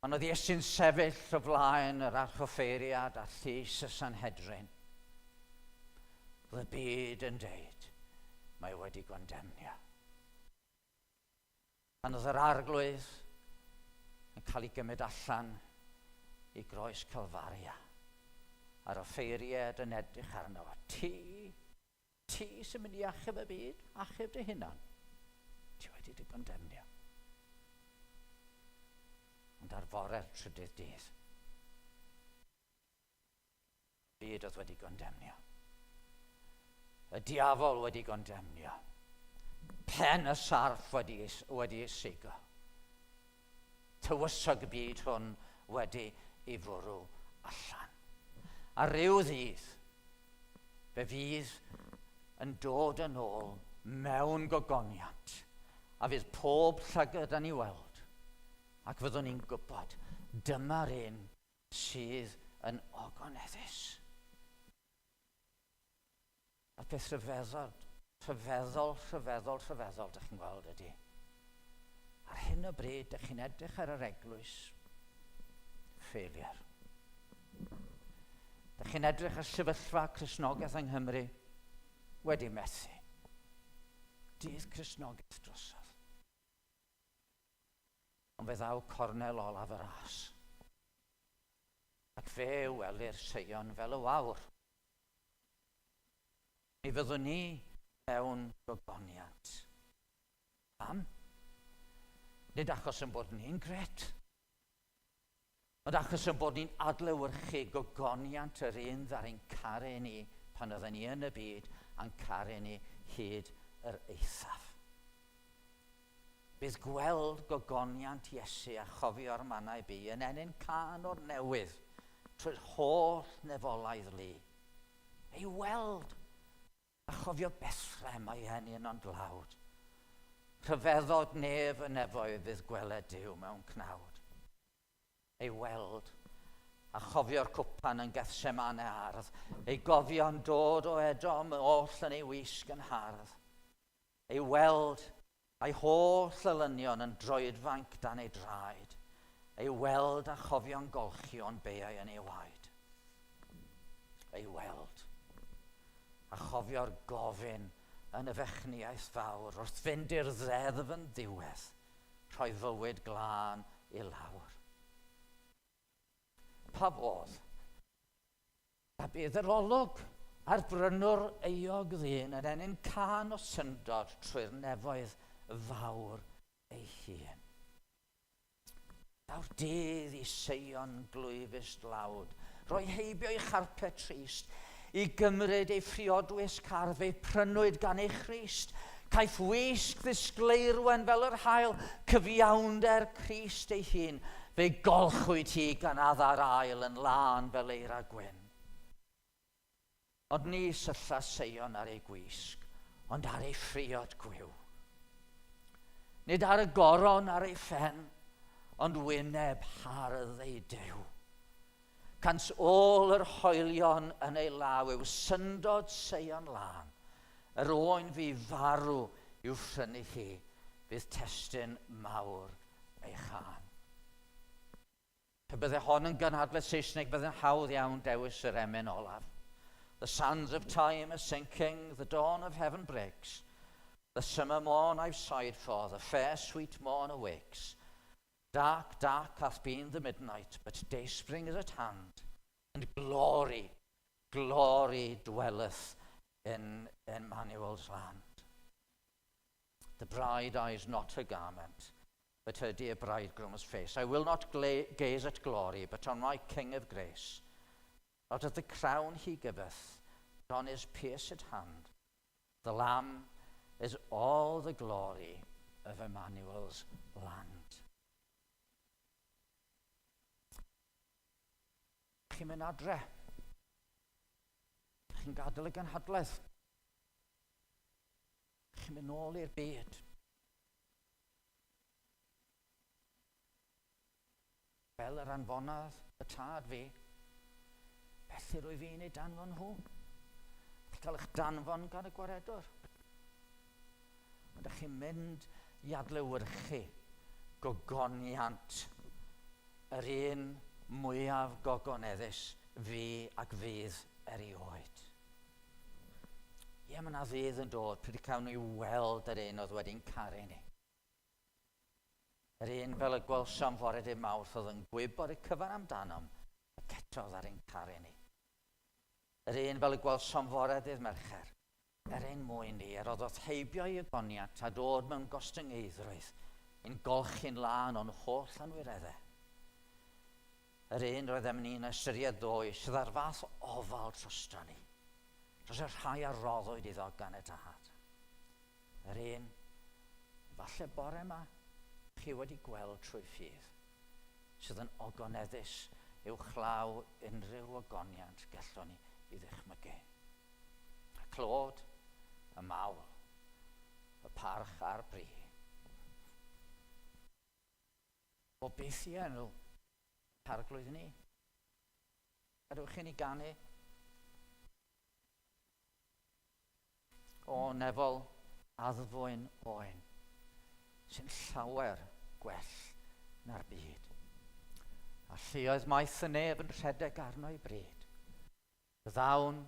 G: Pan oedd Iesu'n sefyll o flaen yr archoffeiriad a llys y Sanhedrin, oedd y byd yn deud, mae wedi gondemnio. Pan oedd yr arglwydd yn cael ei gymryd allan i groes Calfaria, a'r offeiriad yn edrych arno, ti, ti sy'n mynd i achub y byd, achub dy hunan. Ti wedi dy gondemnio. Ond ar fore'r trydydd dydd, y byd oedd wedi gondemnio. Y diafol wedi gondemnio. Pen y sarff wedi, wedi ei sigo. Tywysog y byd hwn wedi ei fwrw allan. A rhyw ddydd, fe fydd yn dod yn ôl mewn gogoniant, a fydd pob llygad yn ei weld, ac fyddwn ni'n gwybod, dyma'r un sydd yn ogoneddus. Peth rhyfeddol, rhyfeddol, rhyfeddol, rhyfeddol, dych chi'n gweld ydy. Ar hyn o bryd, dych chi'n edrych ar yr eglwys, failure. Dych chi'n edrych ar sefyllfa Cristnogaeth yng Nghymru, wedi methu. Dydd Cristnogaeth drosodd. Ond fe ddaw cornel olaf y ras. Ac fe welir Seion fel y wawr. Mi fyddwn ni mewn gogoniant. Pam? Nid achos yn bod ni'n gret, ond achos yn bod ni'n adlewyrchu gogoniant yr un ddaru'n caru ni pan oedden ni yn y byd a'n caru ni hyd yr eithaf. Bydd gweld gogoniant Iesu a chofio'r mannau bu yn ennyn cân o'r newydd trwy'r holl nefolaidd lu. Ei weld a chofio Bethlehem a'i eni yno'n dlawd. Rhyfeddod nef y nefoedd fydd gweled Duw mewn cnawd. Ei weld a chofio'r cwpan yn Gethsemane ardd, ei gofio'n dod o Edom oll yn ei wisg yn hardd. Ei weld a'i holl elynion yn droedfanc dan ei draed, ei weld a chofio'n golchi o'n beiau yn ei waed. Ei weld a chofio'r gofyn yn y fechniaeth fawr wrth fynd i'r ddeddf yn ddiwedd, rhoi fywyd glân i lawr. Pa fodd a bydd yr olwg ar brynwr euog ddyn yn ennyn cân o syndod trwy'r nefoedd fawr ei hun. Daw'r dydd i Seion glwyfus dlawd, roi heibio ei charpet trist, i gymryd ei phriodwisg hardd, fe'i prynwyd gan ei Christ. Caiff wisg ddisgleirwen fel yr haul, cyfiawnder Crist ei hun, fe golchwyd hi gan adda'r ael yn lân fel eira gwyn. Ond ni sylla Seion ar ei gwisg, ond ar ei phriod gwiw. Nid ar y goron ar ei phen, ond wyneb hardd ei Duw. Cant ôl yr hoelion yn ei law yw syndod Seion lân, yr oen fu farw i'w phrynu hi, fydd testun mawr ei chân. Pe bydde hon yn gynhadledd Saesneg, bydde'n hawdd iawn dewis yr emyn olaf. The sands of time are sinking, the dawn of heaven breaks. The summer morn I've sighed for, the fair sweet morn awakes. Dark, dark hath been the midnight, but dayspring is at hand, and glory, glory dwelleth in Emmanuel's land. The bride eyes not her garment, but her dear bridegroom's face. I will not gaze at glory, but on my King of grace. Not at the crown he giveth, but on his pierced hand. The Lamb is all the glory of Emmanuel's land. Chi'n mynd adre. Chi'n gadael y gynhadledd. Chi'n mynd nôl i'r byd. Fel yr anfonodd y tad fi, felly rwy fi'n ei danfon nhw. Chi'n cael eich danfon gan y gwaredwr. Ond ydych chi'n mynd i adlewyrchu gogoniant yr un mwyaf gogoneddus fi ac fydd erioed. Ie, mae yna ddydd yn dod pryd y cawn ni weld yr un oedd wedi'n caru ni. Yr un fel y gwelsom fore dydd Mawrth oedd yn gwybod y cyfan amdanom ac eto oedd ar ein caru ni. Yr un fel y gwelsom fore dydd Mercher, er ein mwyn ni, a roddodd heibio i ogoniant a dod mewn gostyngeiddrwydd i'n golchi'n lân o'n holl anwireddau. Yr un roeddem ni'n ystyried ddoe sydd â'r fath ofal drosto ni, dros y rhai a roddwyd iddo gan y Tad. Yr un, falle bore yma, chi wedi gweld trwy ffydd, sydd yn ogoneddus uwchlaw unrhyw ogoniant gallwn ni i ddychmygu. Y clod, y mawl, y parch a'r bri. O beth i enw parglwydd ni? Gadewch i ni ganu. O nefol addfwyn oen, sy'n llawer gwell na'r byd. A lluoedd maith y nef yn rhedeg arno i bryd. Ddawn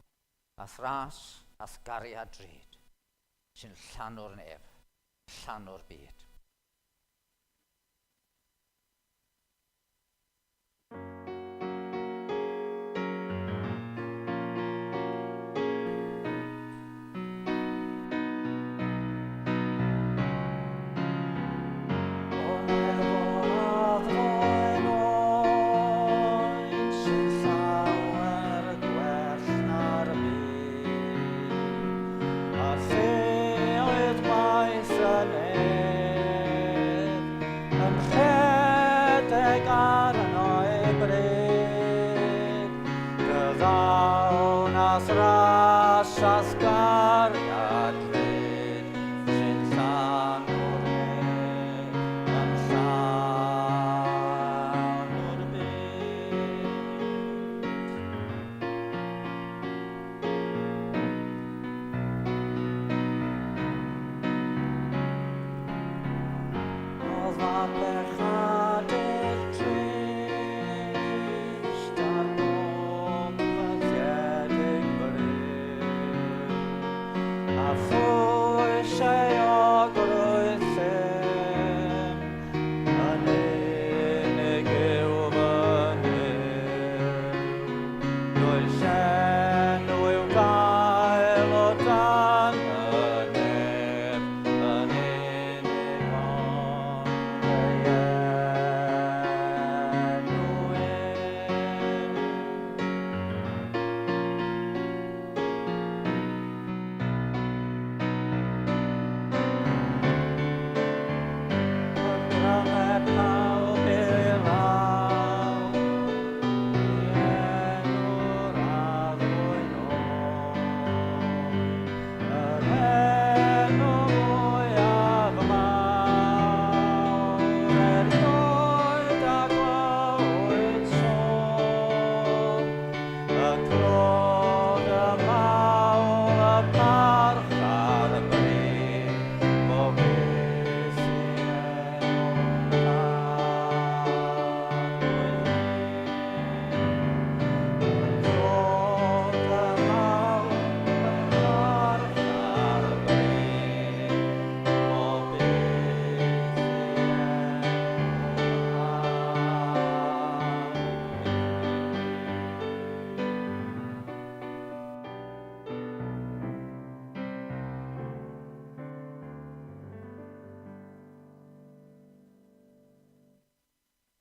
G: a thras a thgariad drud, sy'n llanw'r nef, llanw'r byd.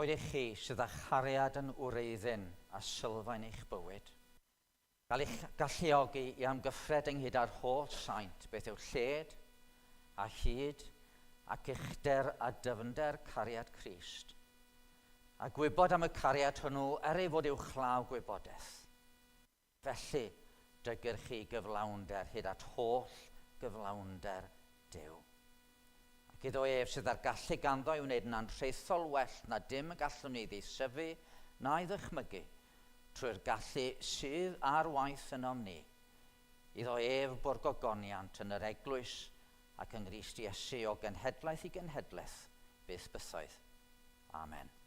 G: Boed i chi sydd â chariad yn wreiddyn a sylfaen eich bywyd, gael eich galluogi i amgyffred ynghyd â'r holl saint beth yw lled a hyd ac uchder a dyfnder cariad Crist, a gwybod am y cariad hwnnw er ei fod uwchlaw gwybodaeth. Felly, dygir chi gyflawnder hyd at holl gyflawnder Duw. Ac iddo ef sydd â'r gallu ganddo i wneud yn anrhaethol well na dim y gallwn ni ddeisyfu na'i ddychmygu trwy'r gallu sydd ar waith ynom ni. Iddo ef bo'r gogoniant yn yr eglwys ac yng Nghrist Iesu o genhedlaeth i genhedlaeth byth bythoedd. Amen.